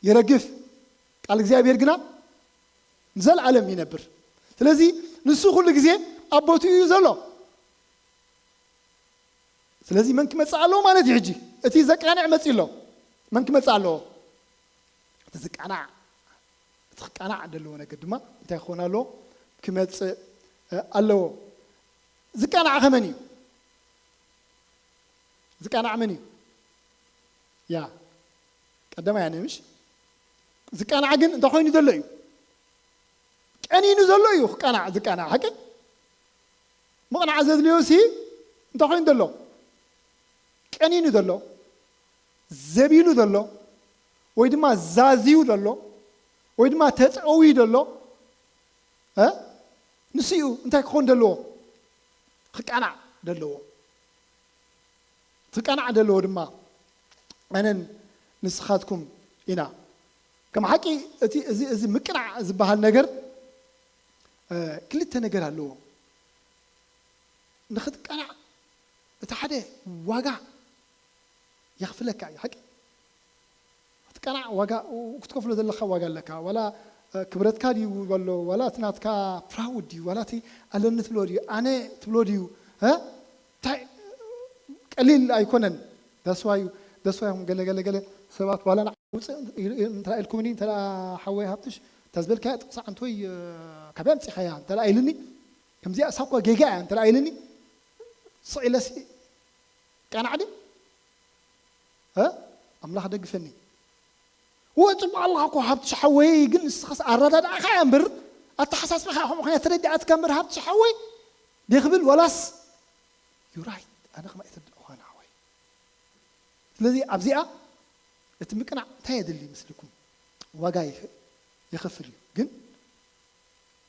ይረግፍ። ቃል እግዚኣብሔር ግና ንዘለኣለም ይነብር። ስለዚ ንሱ ኩሉ ግዜ ኣብ ቦትኡ እዩ ዘሎ። ስለዚ መን ክመጽእ ኣለዎ ማለት እዩ? ሕጂ እቲ ዘቃንዕ መጺእ ኣሎ። መን ክመጽእ ኣለዎ? እቲ ዝቃናዕ እቲ ክቃናዕ ዘለዎ ነገር ድማ እንታይ ክኸውን ኣለዎ? ክመጽእ ኣለዎ። ዝቃናዕ ከመን እዩ? ዝቃናዕ መን እዩ? ያ ቀደማይ ኣነ ምሽ ዝቃናዕ ግን እንታይ ኮይኑ ዘሎ እዩ? ቀኒኑ ዘሎ እዩ ክቃናዕ ዝቃናዕ ሓቂ ምቕናዕ ዘድልዮ ሲ እንታይ ኮይኑ ዘሎ? ቀኒኑ ዘሎ፣ ዘቢሉ ዘሎ፣ ወይ ድማ ዛዝዩ ዘሎ፣ ወይ ድማ ተጠውዩ ዘሎ፣ እ? ንሱ እዩ እንታይ ክኾን ዘለዎ? ክቃናዕ ዘለዎ። ክቃናዕ ዘለዎ ድማ ኣነን ንስኻትኩም ኢና። ከም ሓቂ እቲ እዚ እዚ ምቅናዕ ዝበሃል ነገር እ፣ ክልተ ነገር ኣለዎ። ንኽትቀናዕ እቲ ሓደ ዋጋ የኽፍለካ እዩ። ሓቂ እቲ ቀናዕ ዋጋ ክትከፍሎ ዘለካ ዋጋ ኣለካ። ዋላ ክብረትካ ድዩ ኣሎ፣ ዋላ እቲ ናትካ ፕራውድ ድዩ፣ ዋላ እቲ ኣለኒ ትብሎ ድዩ፣ ኣነ ትብሎ ድዩ፣ እንታይ ቀሊል ኣይኮነን። ዳስዋዩ ዳስዋዮም ገለ ገለ ገለ ሰባት ዋላ ንዓይ ውፅእ እንተ ኢልኩምኒ፣ እንተ ሓወይ ሃብትሽ እታ ዝበልካያ ጥቕሲ ዓንቶይ ካበይ ኣምፂኻያ እንተ ኢልኒ፣ ከምዚኣ እሳኳ ጌጋ እያ እንተ ኢልኒ፣ ስቕ ኢለሲ ቀናዕ ድዩ? ኣምላኽ ደግፈኒ። ወ ፅቡቅ ኣለኻ እኮ ሃብቲ ሓወይ፣ ግን ንስኻስ ኣረዳድኣኻ እያ እምበር ኣተሓሳስባኻ ከምኡ ኮይና ተረዲኣትካ እምበር ሃብቲ ሓወይ ደክብል ወላስ you right ኣነ ከማ ኣይተረድእኳ ንሓወይ። ስለዚ ኣብዚኣ እቲ ምቅናዕ እንታይ የድሊ ምስልኩም? ዋጋ የኸፍል እዩ። ግን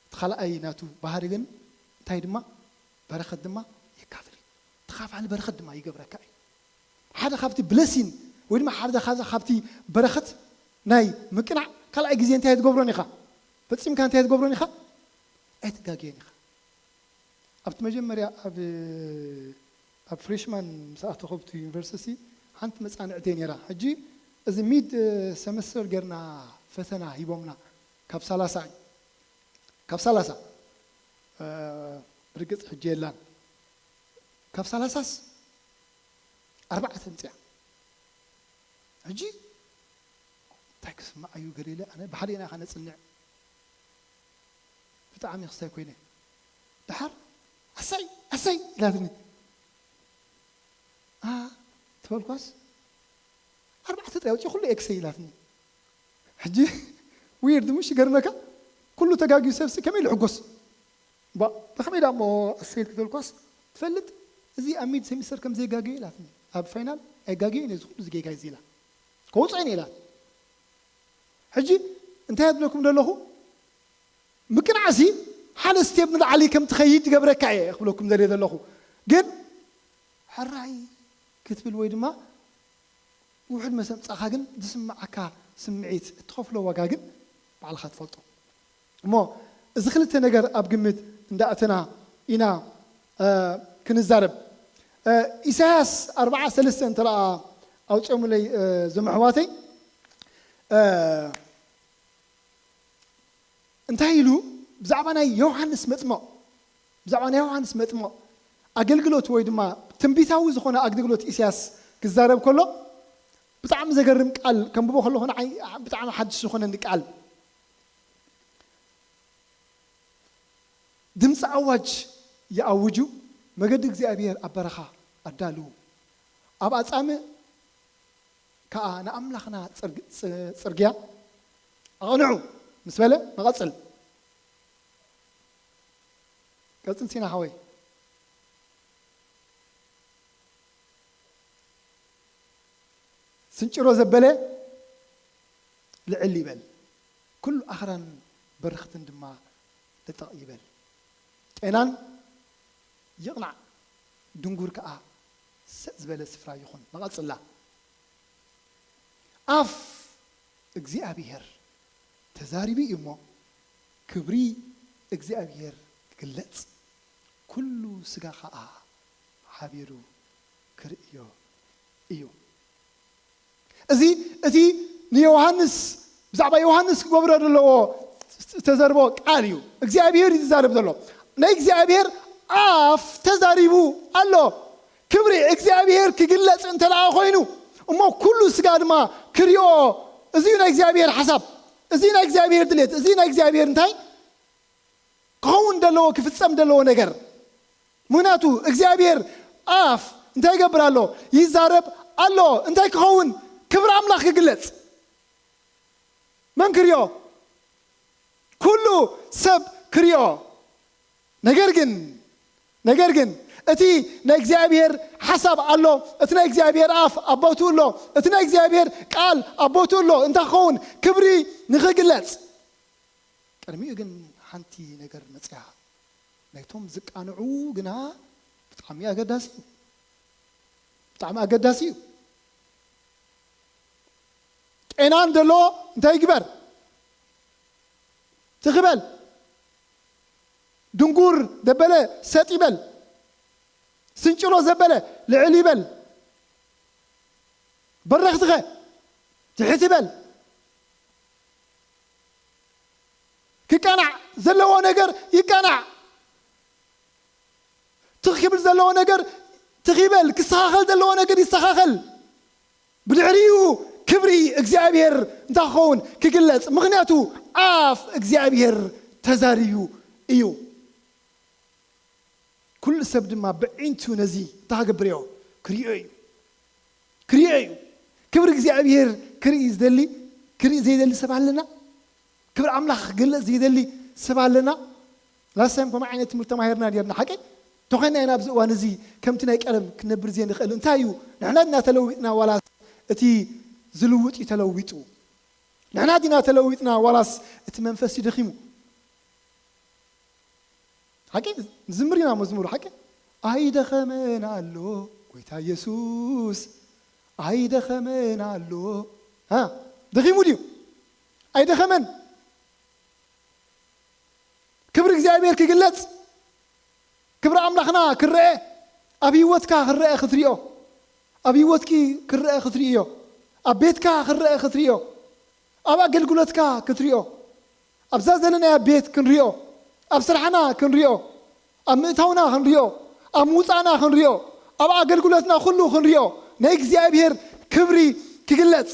እቲ ካልኣይ ናቱ ባህሪ ግን እንታይ ድማ በረኸት ድማ የካፍል እዩ። ተኻፋሊ በረኸት ድማ ይገብረካ እዩ። ሓደ ካብቲ ብለሲን ወይ ድማ ሓደ ካብቲ በረኸት ናይ ምቅናዕ ካልኣይ ግዜ እንታይ ትገብሮን ኢኻ? ፈጺምካ እንታይ ትገብሮን ኢኻ? ኣይትጋገየን ኢኻ። ኣብቲ መጀመርያ ኣብ ኣብ ፍሬሽማን ምስ ኣተኹ ኣብቲ ዩኒቨርሲቲ ሓንቲ መጻንዕቲ ነይራ። ሕጂ እዚ ሚድ ሰመስተር ጌርና ፈተና ሂቦምና ካብ ሰላሳ እዩ። ካብ ሰላሳ ብርግጽ ሕጂ የላን። ካብ ሰላሳስ ኣርባዕተ ምጽያ። ሕጂ እንታይ ክስማዕ እዩ ገለ ኢለ ኣነ ብሓደ ኢና ከነጽንዕ ብጣዕሚ ክስታይ ኮይነ። ደሓር ኣሰይ ኣሰይ ኢላትኒ። ኣ ትበልኳስ ኣርባዕተ ጥራይ ኣውፅእ ኩሉ ኤክሰይ ኢላትኒ። ሕጂ ዊርድ ምሽ ይገርመካ ኩሉ ተጋግዩ ሰብሲ ከመይ ልሕጎስ ባ ብኸመይ ዳ እሞ ኣሰይ ክትበልኳስ ትፈልጥ እዚ ኣብ ሚድ ሴሚስተር ከም ዘይጋገየ ኢላትኒ። ኣብ ፋይናል ኣይጋገየን እዚ ኩሉ ዝጌጋ እዚ ኢላ ከውፅአን ኢላት። ሕጂ እንታይ ኣድለኩም ዘለኹ ምቅናዕሲ ሓደ ስቴፕ ንላዕሊ ከም ትኸይድ ይገብረካ እየ ክብለኩም ዘለ ዘለኹ። ግን ሕራይ ክትብል ወይ ድማ ውሕድ መሰምፃኻ ግን ዝስምዓካ ስምዒት እትኸፍሎ ዋጋ ግን ባዕልኻ ትፈልጦ። እሞ እዚ ክልተ ነገር ኣብ ግምት እንዳእተና ኢና ክንዛረብ። ኢሳያስ ኣርባዓ ሰለስተ እንተ ኣውፅኦምለይ ዘመሕዋተይ እንታይ ኢሉ ብዛዕባ ናይ ዮሃንስ መጥምቕ ብዛዕባ ናይ ዮሃንስ መጥምቕ ኣገልግሎት ወይ ድማ ትንቢታዊ ዝኾነ ኣገልግሎት ኢሳያስ ክዛረብ ከሎ ብጣዕሚ ዘገርም ቃል ከንብቦ ከለኹ ንዓይ ብጣዕሚ ሓድሽ ዝኾነኒ ቃል ድምፂ ኣዋጅ ይኣውጁ፣ መገዲ እግዚኣብሔር ኣብ በረኻ ኣዳልዉ፣ ኣብ ኣጻምእ ከኣ ንኣምላኽና ጽርግያ ኣቕንዑ ምስ በለ ንቐጽል። ቀጽል ሲና ሓወይ። ስንጭሮ ዘበለ ልዕል ይበል፣ ኩሉ ኣኽራን በረኽትን ድማ ልጠቕ ይበል። ጤናን ይቕናዕ፣ ድንጉር ከኣ ሰጥ ዝበለ ስፍራ ይኹን። ንቐጽላ። ኣፍ እግዚኣብሔር ተዛሪቡ እዩ እሞ፣ ክብሪ እግዚኣብሔር ክግለጽ፣ ኩሉ ስጋ ኸኣ ሓቢሩ ክርእዮ እዩ። እዚ እቲ ንዮሃንስ ብዛዕባ ዮሃንስ ክገብሮ ዘለዎ ዝተዘርቦ ቃል እዩ። እግዚኣብሔር እዩ ዝዛረብ ዘሎ። ናይ እግዚኣብሔር ኣፍ ተዛሪቡ ኣሎ። ክብሪ እግዚኣብሔር ክግለጽ እንተ ደኣ ኮይኑ እሞ ኩሉ ስጋ ድማ ክሪኦ። እዚ እዩ ናይ እግዚኣብሔር ሓሳብ። እዚ ናይ እግዚኣብሔር ድሌት። እዚ ናይ እግዚኣብሔር እንታይ ክኸውን ዘለዎ ክፍጸም ዘለዎ ነገር። ምክንያቱ እግዚኣብሔር ኣፍ እንታይ ይገብር ኣሎ? ይዛረብ ኣሎ። እንታይ ክኸውን? ክብሪ ኣምላኽ ክግለጽ። መን ክሪኦ? ኩሉ ሰብ ክሪኦ። ነገር ግን ነገር ግን እቲ ናይ እግዚኣብሔር ሓሳብ ኣሎ። እቲ ናይ እግዚኣብሔር ኣፍ ኣብ ቦትኡ ኣሎ። እቲ ናይ እግዚኣብሔር ቃል ኣብ ቦትኡ ኣሎ። እንታይ ክኸውን? ክብሪ ንኽግለጽ። ቅድሚኡ ግን ሓንቲ ነገር መጽያ። ናይቶም ዝቃንዑ ግና ብጣዕሚ ኣገዳሲ እዩ። ብጣዕሚ ኣገዳሲ እዩ። ጤናን ደሎ እንታይ ይግበር? ትኽበል። ድንጉር ደበለ ሰጥ ይበል። ስንጭሮ ዘበለ ልዕል ይበል። በረኽትኸ ትሕት ይበል። ክቀናዕ ዘለዎ ነገር ይቀናዕ። ትኽ ክብል ዘለዎ ነገር ትኽ ይበል። ክስተኻኸል ዘለዎ ነገር ይስተኻኸል። ብድሕሪኡ ክብሪ እግዚኣብሔር እንታይ ክኸውን? ክግለጽ። ምኽንያቱ ኣፍ እግዚኣብሔር ተዛሪቡ እዩ። ኩሉ ሰብ ድማ ብዒንቱ ነዚ እንታይ ክገብር እዮ? ክርእዮ እዩ። ክርእዮ እዩ። ክብሪ እግዚኣብሔር ክርኢ ዝደሊ፣ ክርኢ ዘይደሊ ሰብ ኣለና? ክብሪ ኣምላኽ ክገልጽ ዘይደሊ ሰብ ኣለና? ላስት ታይም ከምኡ ዓይነት ትምህርቲ ተማሂርና ነርና፣ ሓቂ? ተኾይና ኢና ኣብዚ እዋን እዚ ከምቲ ናይ ቀደም ክንነብር ዘይንኽእል። እንታይ እዩ? ንሕና ዲና ተለዊጥና ዋላስ እቲ ዝልውጥ እዩ ተለዊጡ? ንሕና ዲና ተለዊጥና ዋላስ እቲ መንፈስ እዩ ደኺሙ? ሓቂ? ንዝምር ኢና መዝሙር፣ ሓቂ? ኣይደኸመን ኣሎ ጎይታ ኢየሱስ፣ ኣይደኸመን ኣሎ። ሃ? ደኺሙ ድዩ? ኣይደኸመን። ክብሪ እግዚኣብሔር ክግለጽ፣ ክብሪ ኣምላኽና ክረአ፣ ኣብ ህይወትካ ክረአ ክትሪኦ፣ ኣብ ህይወትኪ ክረአ ክትርእዮ፣ ኣብ ቤትካ ክረአ ክትርእዮ፣ ኣብ ኣገልግሎትካ ክትሪኦ፣ ኣብዛ ዘለናያ ቤት ክንሪኦ፣ ኣብ ስራሕና ክንሪኦ፣ ኣብ ምእታውና ክንሪኦ፣ ኣብ ምውጻእና ክንሪኦ፣ ኣብ ኣገልግሎትና ኩሉ ክንሪኦ፣ ናይ እግዚኣብሔር ክብሪ ክግለጽ።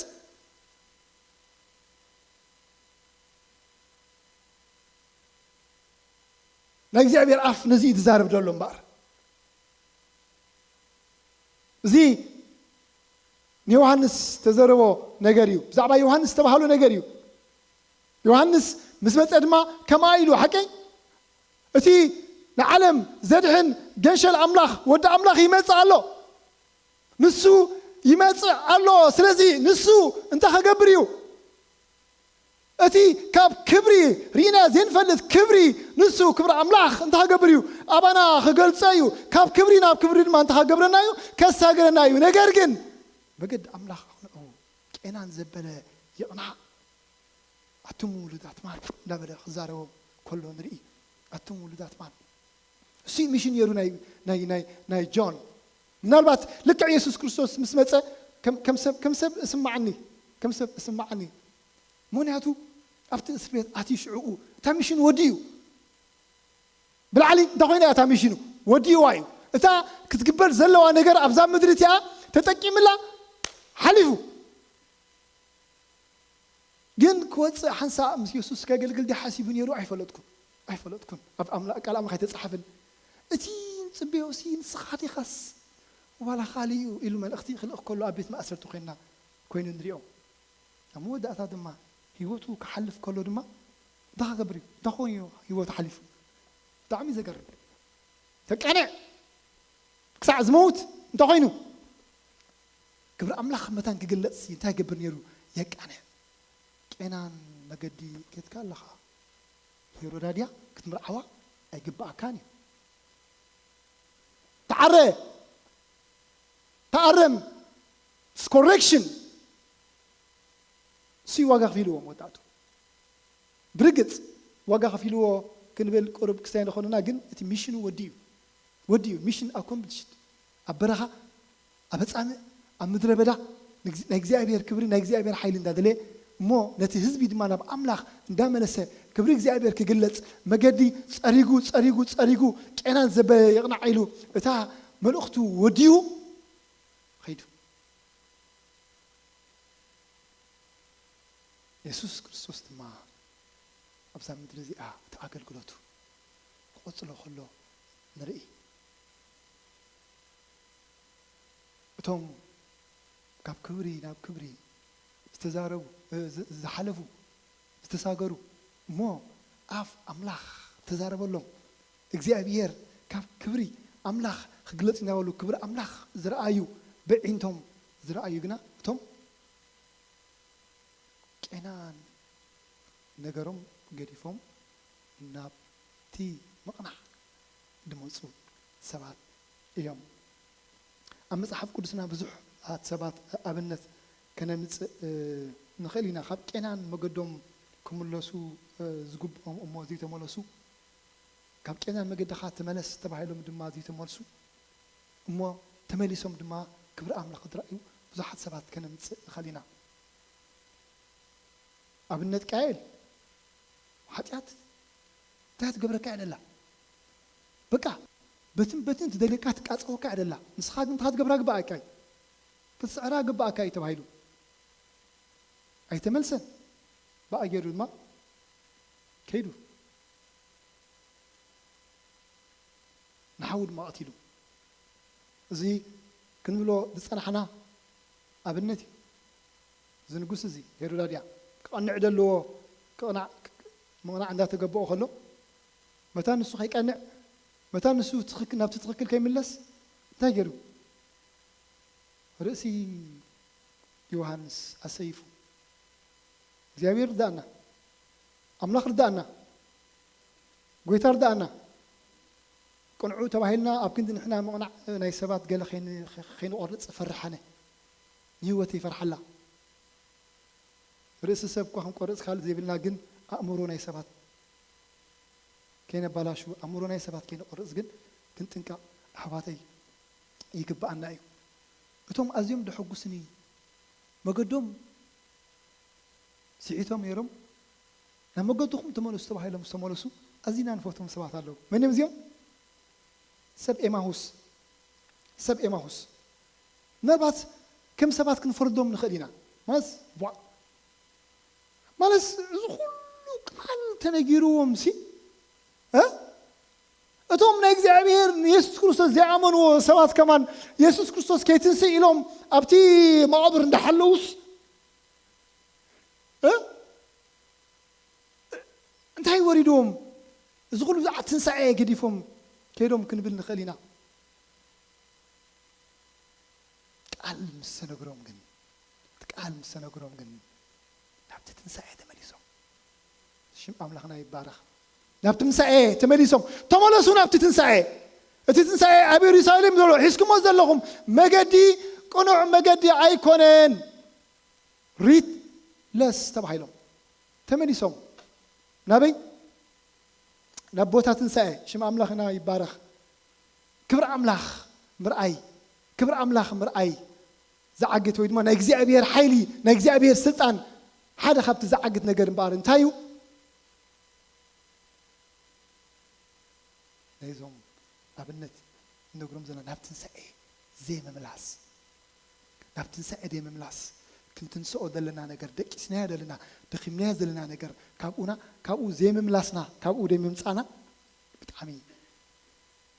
ናይ እግዚኣብሔር ኣፍ ነዚ እዩ ዝዛረብ ዘሎ እምበኣር። እዚ ንዮሃንስ ዝተዘረቦ ነገር እዩ። ብዛዕባ ዮሃንስ ዝተባህሎ ነገር እዩ። ዮሃንስ ምስ መጸ ድማ ከምኣ ኢሉ፣ ሓቀይ? እቲ ንዓለም ዘድሕን ገንሸል ኣምላኽ፣ ወዲ ኣምላኽ ይመጽእ ኣሎ። ንሱ ይመጽእ ኣሎ። ስለዚ ንሱ እንታይ ክገብር እዩ? እቲ ካብ ክብሪ ርኢና ዘይንፈልጥ ክብሪ፣ ንሱ ክብሪ ኣምላኽ እንታይ ክገብር እዩ? ኣባና ክገልጾ እዩ። ካብ ክብሪ ናብ ክብሪ ድማ እንታይ ክገብረና እዩ? ከሳግረና እዩ። ነገር ግን መገዲ ኣምላኽ ኣቕንዑ፣ ቄናን ዘበለ ይቕናዕ። ኣቱም ውሉዳት ማን እንዳበለ ክዛረቦም ከሎ ንርኢ። ኣቱም ውሉዳት ማን? እሱ ሚሽን ነይሩ ናይ፣ ናይ፣ ናይ፣ ናይ ጆን። ምናልባት ልክዕ የሱስ ክርስቶስ ምስ መጸ ከም፣ ከም ሰብ፣ ከም ሰብ እስማዓኒ፣ ከም ሰብ እስማዓኒ። ምኽንያቱ ኣብቲ እስር ቤት ኣትዩ ሽዕኡ እታ ሚሽን ወዲኡ። ብላዕሊ እንታይ ኮይና እያ እታ ሚሽኑ? ወዲእዋ እዩ። እታ ክትግበር ዘለዋ ነገር ኣብዛ ምድሪ እቲኣ ተጠቂምላ ሓሊፉ። ግን ክወጽእ ሓንሳእ ምስ የሱስ ከገልግል ድዩ ሓሲቡ ነይሩ? ኣይፈለጥኩን፣ ኣይፈለጥኩን። ኣብ ኣምላ-፣ ቃል ኣምላኽ ኣይተጻሕፍን። እቲ ንጽበዮ ሲ ንስኻ ዲኻስ ዋላ ካልእ እዩ ኢሉ መልእኽቲ ክልእኽ ከሎ ኣብ ቤት ማእሰርቲ ኮይና፣ ኮይኑ ንሪኦ። ኣብ መወዳእታ ድማ ህይወቱ ክሓልፍ ከሎ ድማ እንታይ ክገብር እዩ? እንታይ ኮይኑ እዩ ህይወቱ ሓሊፉ? ብጣዕሚ ዘገርም። ተቃንዕ ክሳዕ ዝመውት እንታይ ኮይኑ? ክብሪ ኣምላኽ መታን ክግለጽ እንታይ ይገብር ነይሩ? የቃንዕ። ቄናን መገዲ ኬድካ ኣለኻ። ሄሮዳ ድያ ክትምርዓዋ ኣይግብኣካን እዩ። ተዓረ፣ ተኣረም፣ ኮሬክሽን። እሱ እዩ ዋጋ ከፊልዎ መወዳእቱ። ብርግጽ ዋጋ ከፊልዎ ክንብል ቁሩብ ክስታይ ንኾንና፣ ግን እቲ ሚሽኑ ወዲኡ፣ ወዲኡ፣ ሚሽን ኣኮምፕሊሽድ። ኣብ በረኻ፣ ኣብ ኣጻምእ፣ ኣብ ምድረ በዳ፣ ንግዚ-፣ ናይ እግዚኣብሔር ክብሪ፣ ናይ እግዚኣብሔር ሓይሊ እንዳደለየ፣ እሞ ነቲ ህዝቢ ድማ ናብ ኣምላኽ እንዳመለሰ፣ ክብሪ እግዚኣብሔር ክግለጽ መገዲ ጸሪጉ፣ ጸሪጉ፣ ጸሪጉ፣ ቄናን ዘበ ይቕናዕ ኢሉ፣ እታ መልእኽቱ ወዲኡ ኸይዱ። የሱስ ክርስቶስ ድማ ኣብዛ ምድሪ እዚኣ እቲ ኣገልግሎቱ ክቕጽሎ ከሎ ንርኢ። እቶም ካብ ክብሪ ናብ ክብሪ ዝተዛረቡ፣ እ፣ ዝ-፣ ዝሓለፉ፣ ዝተሳገሩ፣ እሞ ኣፍ ኣምላኽ ተዛረበሎም። እግዚኣብሔር ካብ ክብሪ ኣምላኽ ክግለጽ እናበሉ ክብሪ ኣምላኽ ዝረኣዩ፣ ብዒንቶም ዝረኣዩ ግና እቶም ቄናን ነገሮም ገዲፎም ናብቲ ምቕናዕ ዝመጹ ሰባት እዮም። ኣብ መጽሓፍ ቅዱስና ብዙሓት ሰባት ኣብነት ከነምጽእ፣ እ፣ ንኽእል ኢና። ካብ ቄናን መገዶም ክምለሱ፣ እ፣ ዝግብኦም እሞ ዘይተመለሱ፣ ካብ ቄናን መገድኻ ተመለስ ተባሂሎም ድማ ዘይተመልሱ፣ እሞ ተመሊሶም ድማ ክብሪ ኣምላኽ ዝረኣዩ ብዙሓት ሰባት ከነምጽእ ንኽእል ኢና። ኣብነት ቃየል፣ ሓጢኣት እንታይ ትገብረካ እያ ደላ? በቃ በትን በትን ትደልየካ ትቃጸወካ እያ ደላ። ንስኻ ግን እንታይ ትገብራ ግባኣካ እዩ? ክትስዕራ ግባኣካ እዩ ተባሂሉ። ኣይተመልሰን። ብኣ ገይሩ ድማ ከይዱ። ንሓዉ ድማ ቀቲሉ። እዚ ክንብሎ ዝጸናሕና ኣብነት እዩ። እዚ ንጉስ እዚ ሄሮዳድያ ክቐንዕ ዘለዎ ክቕናዕ፣ ምቕናዕ እንዳተገበኦ ከሎ፣ መታ ንሱ ከይቀንዕ፣ መታ ንሱ ትኽክ-፣ ናብቲ ትኽክል ከይምለስ እንታይ ገይሩ? ርእሲ ዮሃንስ ኣሰይፉ። እግዚኣብሔር ርዳእና፣ ኣምላኽ ርዳእና፣ ጎይታ ርዳእና። ቅንዑ ተባሂልና ኣብ ክንዲ ንሕና ምቕናዕ ናይ ሰባት ገለ ከይን-፣ ከይንቆርጽ እፈርሕ ኣነ። ንህይወተይ ይፈርሓላ። ርእሲ ሰብ እኳ ክንቆርጽ ካልእ ዘይብልና፣ ግን ኣእምሮ ናይ ሰባት ከይነባላሹ፣ ኣእምሮ ናይ ሰባት ከይነቆርጽ ግን ክንጥንቀቕ ኣሕዋተይ ይግብኣና እዩ። እቶም ኣዝዮም ደሐጉስኒ መገዶም ስሒቶም ነይሮም፣ ናብ መገድኹም ተመለሱ ተባሂሎም ዝተመለሱ ኣዚና ንፈትዎም ሰባት ኣለዉ። መን እዮም እዚኦም? ሰብ ኤማሁስ። ሰብ ኤማሁስ። ምናልባት ከም ሰባት ክንፈርዶም ንኽእል ኢና። ማለት፣ ቧዕ። ማለት፣ እዚ ኩሉ ቃል ተነጊርዎም ሲ፣ እ? እቶም ናይ እግዚኣብሔር ንየሱስ ክርስቶስ ዘይኣመንዎ ሰባት ከማን የሱስ ክርስቶስ ከይትንስእ ኢሎም ኣብቲ መቓብር እንዳሓለዉስ፣ እ? እንታይ ወሪድዎም? እዚ ኩሉ ብዛዕባ ትንሳኤ ገዲፎም ከይዶም ክንብል ንኽእል ኢና። ቃል ምስ ተነግሮም ግን፣ እቲ ቃል ምስ ተነግሮም ግን ናብቲ ትንሳኤ ተመሊሶም። ሽም ኣምላኽና ይባረኽ። ናብ ትንሳኤ ተመሊሶም። ተመለሱ ናብቲ ትንሳኤ። እቲ ትንሳኤ ኣብ የሩሳሌም ዘሎ፣ ሒዝኩሞ ዘለኹም መገዲ ቅኑዕ መገዲ ኣይኮነን። ሪት ለስ ተባሂሎም ተመሊሶም። ናበይ? ናብ ቦታ ትንሳኤ። ሽም ኣምላኽና ይባረኽ። ክብሪ ኣምላኽ ምርኣይ፣ ክብሪ ኣምላኽ ምርኣይ ዝዓግት፣ ወይ ድማ ናይ እግዚኣብሔር ሓይሊ፣ ናይ እግዚኣብሔር ስልጣን ሓደ ካብቲ ዝዓግት ነገር እምበኣር እንታይ እዩ? ናይዞም ኣብነት እነግሮም ዘለና ናብ ትንሳኤ ዘይምምላስ፣ ናብ ትንሳኤ ዘይምምላስ፣ ክንትንስኦ ዘለና ነገር፣ ደቂስናዮ ዘለና፣ ደኺምናዮ ዘለና ነገር ካብኡና፣ ካብኡ ዘይምምላስና፣ ካብኡ ዘይምምጻእና ብጣዕሚ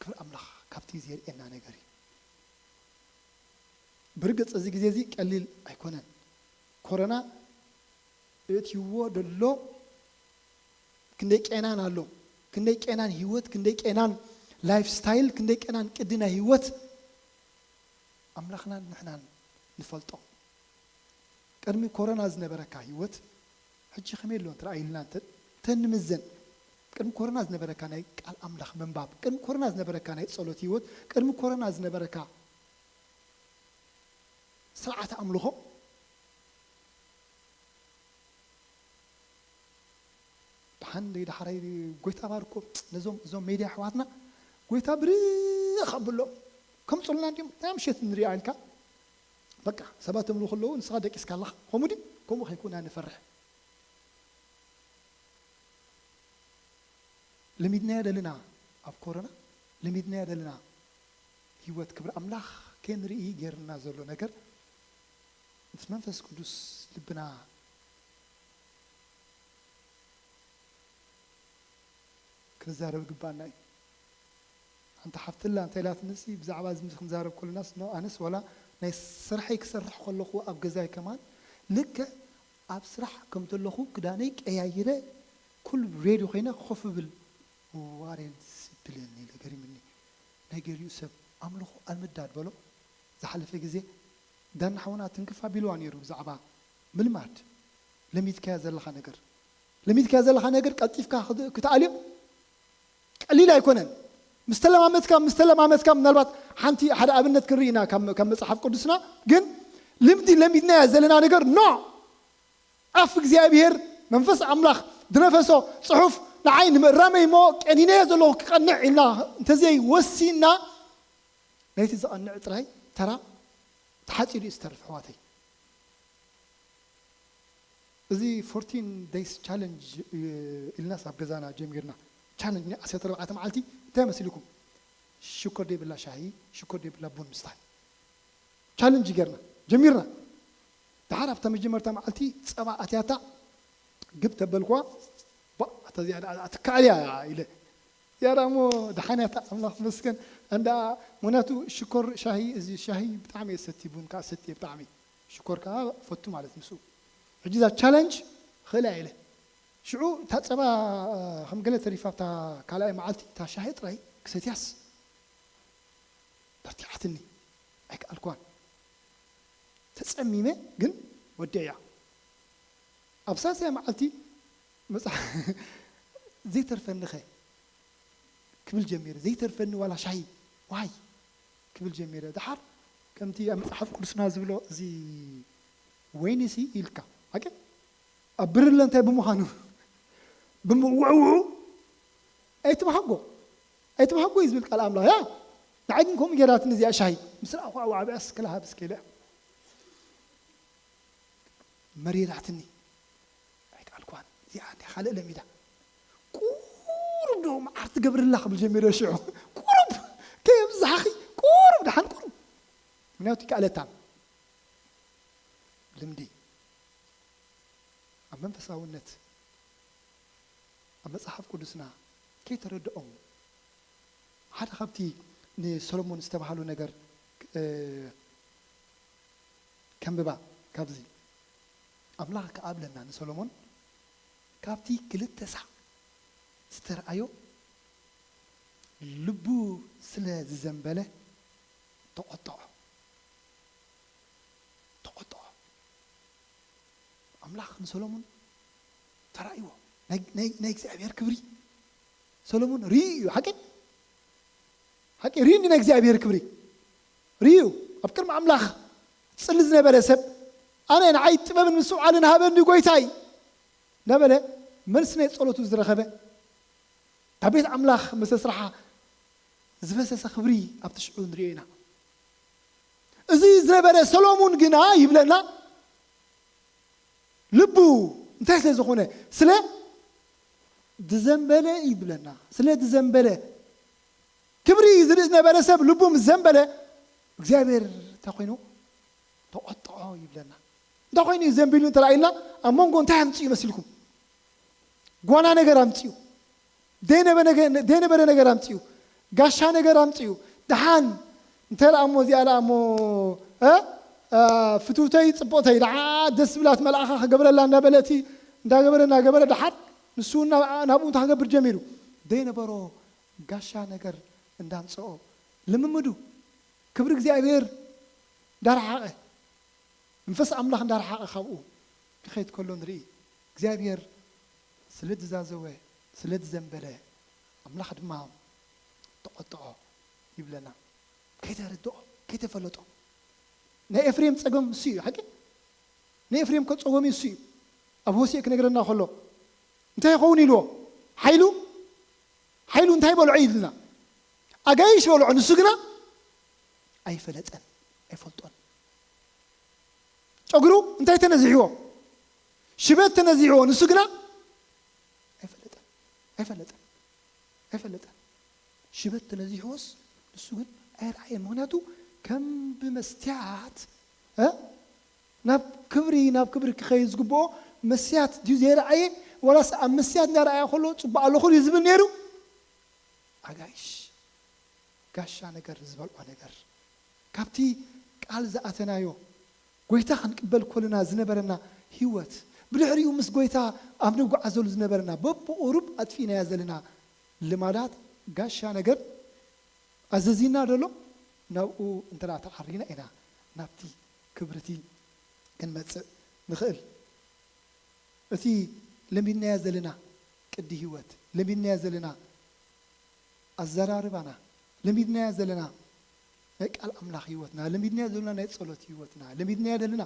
ክብሪ ኣምላኽ ካብቲ ዘርእየና ነገር እዩ። ብርግጽ እዚ ግዜ እዚ ቀሊል ኣይኮነን። ኮሮና እእትይዎ ደሎ ክንደይ ቄናን ኣሎ፣ ክንደይ ቄናን ህይወት፣ ክንደይ ቄናን ላይፍ ስታይል፣ ክንደይ ቄናን ቅዲ ናይ ህይወት ኣምላኽናን ንሕናን ንፈልጦ። ቅድሚ ኮሮና ዝነበረካ ህይወት ሕጂ ከመይ ኣሎ ትረኣይልና እንተ-፣ እንተንምዘን፣ ቅድሚ ኮሮና ዝነበረካ ናይ ቃል ኣምላኽ ምንባብ፣ ቅድሚ ኮሮና ዝነበረካ ናይ ጸሎት ህይወት፣ ቅድሚ ኮሮና ዝነበረካ ስርዓት ኣምልኾ፣ ብሓንደይ ዳሕራይ ጎይታ ባርኮ ነዞም፣ እዞም ሜድያ ኣሕዋትና ጎይታ ብርኽ ኣብሎም። ከምጹልና እንዲዮም፣ ናይ ምሸት ንሪኣ ኢልካ፣ በቃ ሰባት እምሉ ከለዉ ንስኻ ደቂስካ ኣለኻ። ከምኡ ድዩ? ከምኡ ከይኮና ንፈርሕ። ለሚድናዮ ደለና፣ ኣብ ኮሮና ለሚድናዮ ደለና ህይወት ክብሪ ኣምላኽ ከንርኢ ጌርና ዘሎ ነገር፣ ምስ መንፈስ ቅዱስ ልብና ክንዛረብ ይግባኣና እዩ። ሓንቲ ሓፍቲ ኣላ እንታይ ኢላትኒ፣ ብዛዕባ እዚ ምስ ክንዛረብ ከለናስ፣ ኖ፣ ኣነስ ዋላ ናይ ስራሐይ ክሰርሕ ከለኹ ኣብ ገዛይ ከማን ልክዕ ኣብ ስራሕ ከም ዘለኹ ክዳነይ ቀያይረ ኩሉ ሬዲ ኮይነ ኮፍ እብል። ዋሬን ስድልን ኢለ ገሪምኒ። ናይ ገሊኡ ሰብ ኣምልኾ ኣልምዳድ በሎ። ዝሓለፈ ግዜ ዳና ሓውና ትንክፍ ኣቢልዋ ነይሩ ብዛዕባ ምልማድ። ለሚድካያ ዘለኻ ነገር፣ ለሚድካያ ዘለኻ ነገር ቀልጢፍካ ክት-፣ ክትኣልዮ ቀሊል ኣይኮነን። ምስ ተለማመድካ፣ ምስ ተለማመድካ፣ ምናልባት ሓንቲ፣ ሓደ ኣብነት ክንርኢ ኢና ካብ፣ ካብ መጽሓፍ ቅዱስና። ግን ልምዲ ለሚድናያ ዘለና ነገር፣ ኖ! ኣፍ እግዚኣብሔር፣ መንፈስ ኣምላኽ ድነፈሶ ጽሑፍ ንዓይ ንምእራመይ እሞ ቀኒነዮ ዘለኹ ክቐንዕ ኢልና እንተዘይ ወሲንና፣ ናይቲ ዝቐንዕ ጥራይ ተራ ተሓፂሩ እዩ ዝተርፍ ኣሕዋተይ። እዚ ፎርቲን ደይስ ቻለንጅ ኢልናስ ኣብ ገዛና ጀሚርና። ቻለንጅ ናይ ዓሰርተ ኣርባዕተ መዓልቲ እንታይ መሲልኩም? ሽኮር ዘይብላ ሻሂ፣ ሽኮር ዘይብላ ቡን ምስታይ። ቻለንጅ ጌርና ጀሚርና። ድሓር ኣብታ መጀመርታ መዓልቲ ጸባ ኣትያታ ግብ ተበልኳ። ባ፣ እታ እዚኣ ደኣ ትከኣል እያ ኢለ። እዚኣ ደኣ እሞ ደሓን እያ እታ፣ ኣምላኽ ይመስገን። እንዳ፣ ምኽንያቱ ሽኮር ሻሂ፣ እዚ ሻሂ ብጣዕሚ እየ ሰቲ፣ ቡን ከኣ ሰቲ እየ ብጣዕሚ። ሽኮር ከኣ ፈቱ ማለት ምስኡ። ሕጂ እዛ ቻለንጅ ክእላ ኢለ። ሽዑ እታ ጸባ ከም ገለ ተሪፋ ኣብታ ካልኣይ መዓልቲ እታ ሻሂ ጥራይ ክሰትያስ በርቲዓትኒ። ኣይከኣልኳን። ተጸሚመ ግን ወዲእያ። ኣብ ሳልሳይ መዓልቲ መጽሓ ዘይተርፈኒ ኸ ክብል ጀሚረ። ዘይተርፈኒ ዋላ ሻሂ ዋይ ክብል ጀሚረ። ደሓር ከምቲ ኣብ መጽሓፍ ቅዱስና ዝብሎ እዚ ወይንሲ ኢልካ፣ ሓቂ ኣብ ብርለ እንታይ ብምዃኑ ብምውዕውዑ ኣይትበሃጎ፣ ኣይትበሃጎ እዩ ዝብል ቃል ኣምላኽ። ያ ንዓይ ግን ከምኡ ጌራትኒ እዚኣ ሻሂ። ምስ ረኣኹ ኣዋዕቢኣስ ክልሃብ እስከ ኢለ። መሪራትኒ። ኣይከኣልኳን። እዚኣ እንደ ካልእ ለሚዳ። ቁሩብ ዶ መዓር ትገብርላ ክብል ጀሚረ ሽዑ። ቁሩብ ከየብዛሕኺ፣ ቁሩብ ደሓን ቁሩብ። ምክንያቱ ይከኣለታን። ልምዲ። ኣብ መንፈሳውነት፣ ኣብ መጽሓፍ ቅዱስና ከይተረድኦም፣ ሓደ ካብቲ ንሰሎሞን ዝተባህሉ ነገር፣ እ፣ ከንብባ ካብዚ። ኣምላኽ ከኣ ኣብለና ንሰሎሞን፣ ካብቲ ክልተ ሳዕ ዝተረኣዮ ልቡ ስለ ዝዘንበለ ተቖጥዖ። ተቖጥዖ። ኣምላኽ ንሰሎሞን ተራእይዎ። ናይ፣ ናይ፣ ናይ እግዚኣብሔር ክብሪ ሰሎሞን ርእዩ እዩ። ሓቂ? ሓቂ? ርእዩ ናይ እግዚኣብሔር ክብሪ ርእዩ። ኣብ ቅድሚ ኣምላኽ ጽሊ ዝነበረ ሰብ፣ ኣነ ንዓይ ጥበብን ምስትውዓልን ሃበኒ ጎይታይ እናበለ መልሲ ናይ ጸሎቱ ዝረኸበ፣ ካብ ቤት ኣምላኽ ምስ ኣስርሓ ዝፈሰሰ ክብሪ ኣብቲ ሽዑ ንርእዮ ኢና። እዚ ዝነበረ ሰሎሙን ግና ይብለና፣ ልቡ እንታይ ስለ ዝኾነ? ስለ ዝዘንበለ ይብለና። ስለ ዝዘንበለ፣ ክብሪ ዝርኢ ዝነበረ ሰብ ልቡ ምስ ዘንበለ፣ እግዚኣብሔር እንታይ ኮይኑ? ተቖጥዖ ይብለና። እንታይ ኮይኑ እዩ ዘንቢሉ እንተ ኢልና፣ ኣብ መንጎ እንታይ ኣምጺኡ መሲልኩም? ጓና ነገር ኣምጺኡ። ዘይነበ ነገ-፣ ዘይነበረ ነገር ኣምጺኡ። ጋሻ ነገር ኣምጺኡ። ደሓን እንተ ደኣ እሞ እዚኣ ደኣ እሞ፣ እ? እ፣ ፍትውተይ ጽቡቕተይ ደኣ ደስ ዝብላት መልኣኻ ክገብረላ እናበለ እቲ እንዳገበረ እናገበረ ደሓር ንሱ እውን ናብ-፣ ናብኡ እንታይ ክገብር ጀሚሩ? ዘይነበሮ ጋሻ ነገር እንዳምጽኦ ልምምዱ። ክብሪ እግዚኣብሔር እንዳረሓቐ፣ መንፈስ ኣምላኽ እንዳረሓቐ ካብኡ ክኸይድ ከሎ ንርኢ። እግዚኣብሔር ስለ ዝዛዘወ፣ ስለ ዝዘንበለ፣ ኣምላኽ ድማ ተቖጥዖ ይብለና። ከይተረድኦ፣ ከይተፈለጦ። ናይ ኤፍሬም ጸገም እሱ እዩ፣ ሓቂ? ናይ ኤፍሬም እኮ ጸገም እሱ እዩ። ኣብ ሆሴዕ ክነግረና ከሎ፣ እንታይ ይኸውን ኢልዎ? ሓይሉ፣ ሓይሉ እንታይ በልዖ ኢልና? ኣጋይሽ በልዖ፣ ንሱ ግና ኣይፈለጠን፣ ኣይፈልጦን። ጨጉሩ እንታይ ተነዚሕዎ? ሽበት ተነዚሕዎ፣ ንሱ ግና ኣይፈለጠን፣ ኣይፈለጠን፣ ኣይፈለጠን። ሽበት ተነዚሕዎስ ንሱ ግን ኣይረኣየን። ምኽንያቱ ከም ብመስትያት፣ እ፣ ናብ ክብሪ፣ ናብ ክብሪ ክኸይድ ዝግብኦ መስትያት ድዩ ዘይረኣየ? ዋላስ ኣብ መስትያት እናረኣየ ከሎ ጽቡቕ ኣለኹ ድዩ ዝብል ነይሩ? ኣጋይሽ፣ ጋሻ ነገር ዝበልዖ ነገር፣ ካብቲ ቃል ዝኣተናዮ፣ ጎይታ ክንቅበል ከለና ዝነበረና ህይወት፣ ብድሕሪኡ ምስ ጎይታ ኣብ ንጓዓዘሉ ዝነበረና፣ በብቑሩብ ኣጥፊእናያ ዘለና ልማዳት፣ ጋሻ ነገር ኣዘዚና ደሎ፣ ናብኡ እንተ ደኣ ተዓሪና ኢና ናብቲ ክብርቲ ክንመጽእ ንኽእል። እቲ ለሚድናዮ ዘለና ቅዲ ህይወት፣ ለሚድናዮ ዘለና ኣዘራርባና፣ ለሚድናዮ ዘለና ናይ ቃል ኣምላኽ ህይወትና፣ ለሚድናዮ ዘለና ናይ ጸሎት ህይወትና፣ ለሚድናዮ ዘለና።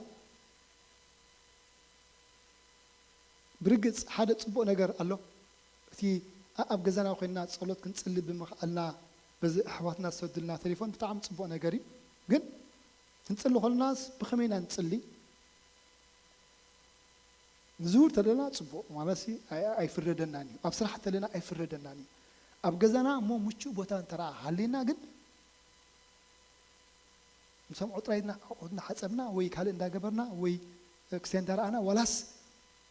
ብርግጽ ሓደ ጽቡቕ ነገር ኣሎ። እቲ ኣ-፣ ኣብ ገዛና ኮይንና ጸሎት ክንጽሊ ብምኽኣልና፣ በዚ ኣሕዋትና ዝሰዱልና ቴሌፎን ብጣዕሚ ጽቡቕ ነገር እዩ። ግን ክንጽሊ ከለናስ ብኸመይ ኢና ንጽሊ? ንዝውር ተለና ጽቡቕ ማለት ሲ ኣይ- ኣይፍረደናን እዩ። ኣብ ስራሕ ተለና ኣይፍረደናን እዩ። ኣብ ገዛና እሞ ምቹእ ቦታ እንተ ደኣ ሃልዩና ግን ንሰምዖ ጥራይ ኢልና ኣቑሑት እናሓጸብና ወይ ካልእ እንዳገበርና ወይ ክስታይ እንዳረኣና ዋላስ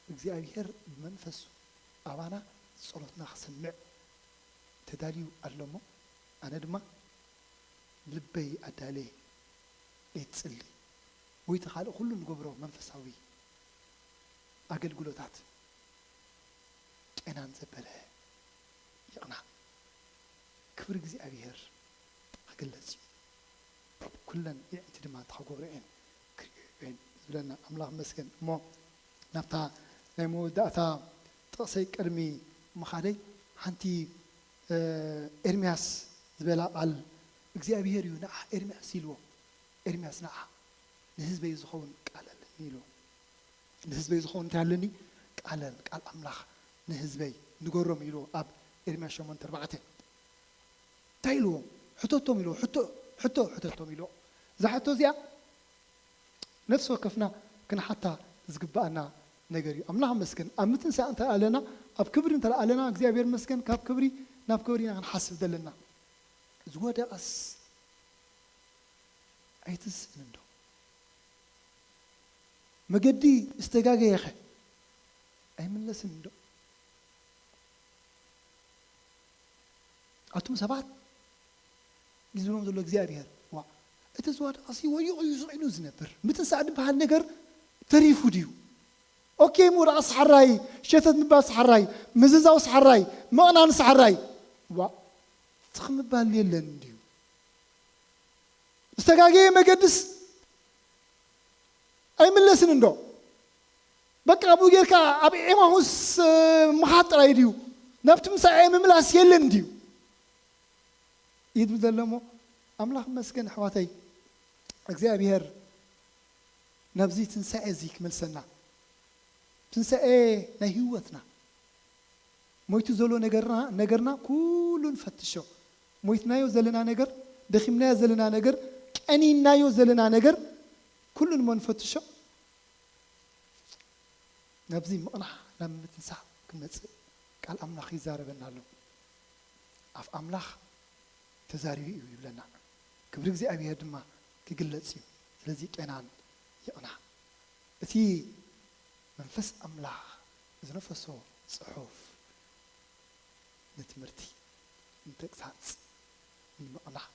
እግዚኣብሄር ብመንፈሱ ኣባና ጸሎትና ክሰምዕ ተዳልዩ ኣሎ እሞ ኣነ ድማ ልበይ ኣዳልየ እየ ዝጽሊ። ወይ እቲ ካልእ ኩሉ ንገብሮ መንፈሳዊ ኣገልግሎታት ቄናን ዘበለ ይቕናዕ። ክብሪ እግዚኣብሔር ክግለጽ እዩ። ኩለን የዕንቲ ድማ እንተ ክገብሮ እየን ክርእዮ እየን ዝብለና ኣምላኽ መስገን። እሞ ናብታ ናይ መወዳእታ ጥቕሰይ ቅድሚ ምኻደይ ሓንቲ ኤርምያስ ዝበላ ቃል እግዚኣብሔር እዩ ንዓ ኤርምያስ ኢልዎ። ኤርምያስ ንዓ ንህዝበይ ዝኸውን ቃል ኣለኒ ኢልዎ። ንህዝበይ ዝኸውን እንታይ ኣለኒ? ቃል ቃል ኣምላኽ ንህዝበይ ንገሮም ኢልዎ ኣብ ኤርምያስ ሸሞንተ ኣርባዕተ። እንታይ ኢልዎም? ሕተቶም ኢልዎ። ሕቶ ሕቶ ሕተቶም ኢልዎ። እዛ ሕቶ እዚኣ ነፍሲ ወከፍና ክንሓታ ዝግባኣና ነገር እዩ። ኣምላኽ መስገን ኣብ ምትንሳእ እንተ ኣለና፣ ኣብ ክብሪ እንተ ኣለና እግዚኣብሔር መስገን ካብ ክብሪ ናብ ክብሪ ኢና ክንሓስብ ዘለና። ዝወደቐስ ኣይትስእን እንዶ? መገዲ ዝተጋገየኸ ኣይምለስን እንዶ? ኣቱም ሰባት ይዝብሎም ዘሎ እግዚኣብሔር ዋ እቲ ዝወደቐ ሲ ወይቑ እዩ ስቕ ኢሉ ዝነብር ምትንሳእ ዝበሃል ነገር ተሪፉ ድዩ? ኦኬ ምውዳቕ ሰሓራይ፣ ሸተት ምባል ሰሓራይ፣ ምዝዛው ሰሓራይ፣ ምቕናን ሰሓራይ ዋ ትኽ ምባል የለን ድዩ? ዝተጋገየ መገድስ ኣይምለስን እንዶ? በቃ ኣብኡ ጌርካ ኣብ ኤማሁስ ምኻድ ጥራይ ድዩ? ናብቲ ምሳኤ ምምላስ የለን ድዩ? ይብል ዘሎ እሞ ኣምላኽ መስገን ኣሕዋተይ እግዚኣብሔር ናብዚ ትንሳኤ እዚ ክመልሰና ትንሳኤ ናይ ህይወትና ሞይቱ ዘሎ ነገርና ነገርና ኩሉ ንፈትሾ። ሞይትናዮ ዘለና ነገር፣ ደኺምናዮ ዘለና ነገር፣ ቀኒናዮ ዘለና ነገር ኩሉ ንሞ ንፈትሾ። ናብዚ ምቕናዕ ናብ ምትንሳእ ክንመጽእ ቃል ኣምላኽ ይዛረበና ኣሎ። ኣፍ ኣምላኽ ተዛሪቡ እዩ ይብለና። ክብሪ እግዚኣብሔር ድማ ክግለጽ እዩ። ስለዚ ቄናን ይቕናዕ። እቲ መንፈስ ኣምላኽ ዝነፈሶ ጽሑፍ ንትምህርቲ፣ ንተግሳጽ፣ ንምቕናዕ፣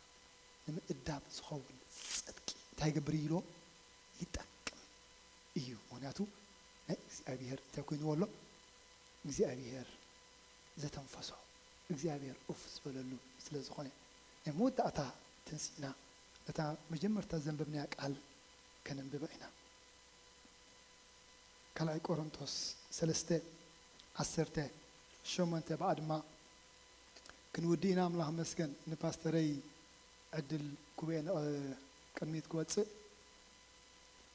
ንምእዳብ ዝኸውን ጽድቂ እንታይ ይገብር እዩ ኢልዎ? ይጠቅም እዩ። ምኽንያቱ ናይ እግዚኣብሔር እንታይ ኮይንዎ ኣሎ? እግዚኣብሔር ዘተንፈሶ፣ እግዚኣብሔር ኡፍ ዝበለሉ ስለ ዝኾነ። ናይ መወዳእታ ተንሲእና ነታ መጀመርታ ዘንበብናያ ቃል ከነንብባ ኢና። ካልኣይ ቆሮንቶስ ሰለስተ ዓሰርተ ሸሞንተ ብኣ ድማ ክንውድእ ኢና። ኣምላኽ መስገን ንፓስተረይ ዕድል ክቡኤ ቅድሚት ክወፅእ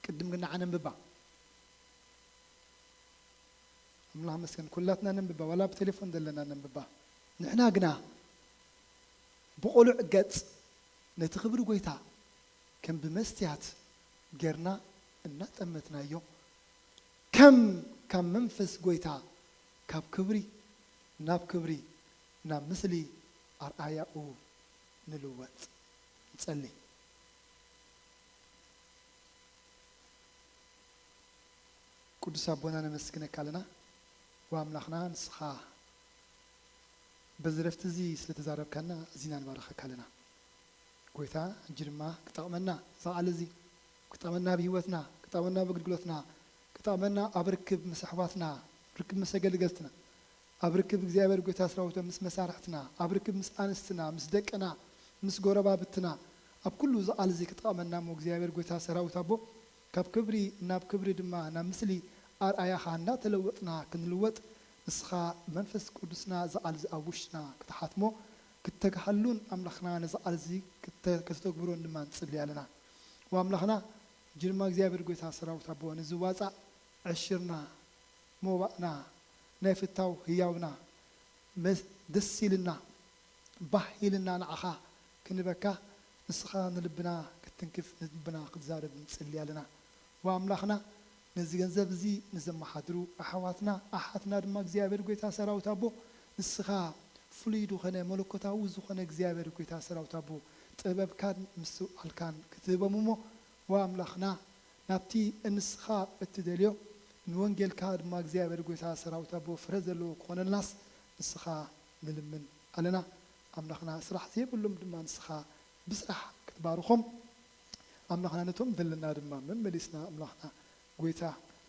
ቅድም ግን ንዓ ነንብባ። ኣምላኽ መስገን ኩላትና ነንብባ፣ ዋላ ብቴሌፎን ዘለና ነንብባ። ንሕና ግና ብቕሉዕ ገጽ ነቲ ክብሪ ጐይታ ከም ብመስትያት ጌርና እናጠመትናዮ፣ ከም ካብ መንፈስ ጐይታ ካብ ክብሪ ናብ ክብሪ ናብ ምስሊ ኣርኣያኡ ንልወጥ። ንጸሊ። ቅዱስ ኣቦና ነመስግነካ ኣለና። ወኣምላኽና ንስኻ በዚ ረፍቲ እዚ ስለ ተዛረብካና ኣዚና ንባርኸካ ኣለና። ጎይታ ሕጂ ድማ ክጠቕመና እዚ ቃል እዚ ክጠቕመና ኣብ ህይወትና ክጠቕመና ኣብ ኣገልግሎትና ክጠቕመና ኣብ ርክብ ምስ ኣሕዋትና ርክብ ምስ ኣገልገልትና ኣብ ርክብ እግዚኣብሔር ጎይታ ሰራዊት ምስ መሳርሕትና ኣብ ርክብ ምስ ኣንስትና ምስ ደቅና ምስ ጎረባብትና ኣብ ኩሉ እዚ ቃል እዚ ክጠቕመና እሞ እግዚኣብሔር ጎይታ ሰራዊት ኣቦ ካብ ክብሪ ናብ ክብሪ ድማ ናብ ምስሊ ኣርኣያኻ እናተለወጥና ክንልወጥ ንስኻ ብመንፈስ ቅዱስና እዚ ቃል እዚ ኣብ ውሽጥና ክትሓትሞ ክተግሃሉን ኣምላኽና ነዚ ቃል እዚ ክተ- ከተተግብሮን ድማ ንጽሊ ኣለና። ወኣምላኽና ሕጂ ድማ እግዚኣብሔር ጎይታ ሰራዊት ኣቦ ነዚ ዋጻእ ዕሽርና ሞባእና ናይ ፍታው ህያውና መስ- ደስ ኢልና ባህ ኢልና ንዓኻ ክንበካ ንስኻ ንልብና ክትትንክፍ፣ ንልብና ክትዛረብ ንጽሊ ኣለና። ወኣምላኽና፣ ነዚ ገንዘብ እዚ ንዘመሓድሩ ኣሕዋትና ኣሓትና ድማ እግዚኣብሔር ጐይታ ሰራዊት ኣቦ፣ ንስኻ ፍሉይ ዝኾነ መለኮታዊ ዝኾነ እግዚኣብሔር ጐይታ ሰራዊት ኣቦ፣ ጥበብካን ምስትውዓልካን ክትህቦም እሞ፣ ወኣምላኽና፣ ናብቲ ንስኻ እትደልዮ ንወንጌልካ ድማ እግዚኣብሔር ጐይታ ሰራዊት ኣቦ ፍረ ዘለዎ ክኾነልናስ ንስኻ ንልምን ኣለና። ኣምላኽና፣ ስራሕ ዘይብሎም ድማ ንስኻ ብስራሕ ክትባርኾም፣ ኣምላኽና፣ ነቶም ዘለና ድማ መመሊስና፣ ኣምላኽና ጐይታ፣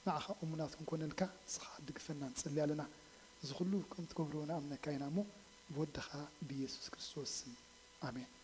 ንዓኻ እሙናት ክንኮነልካ ንስኻ ድግፈና ንጽሊ ኣለና። እዚ ኩሉ ከም ትገብሮ ንኣምነካ ኢና እሞ፣ ብወድኻ ብኢየሱስ ክርስቶስ ስም፣ ኣሜን።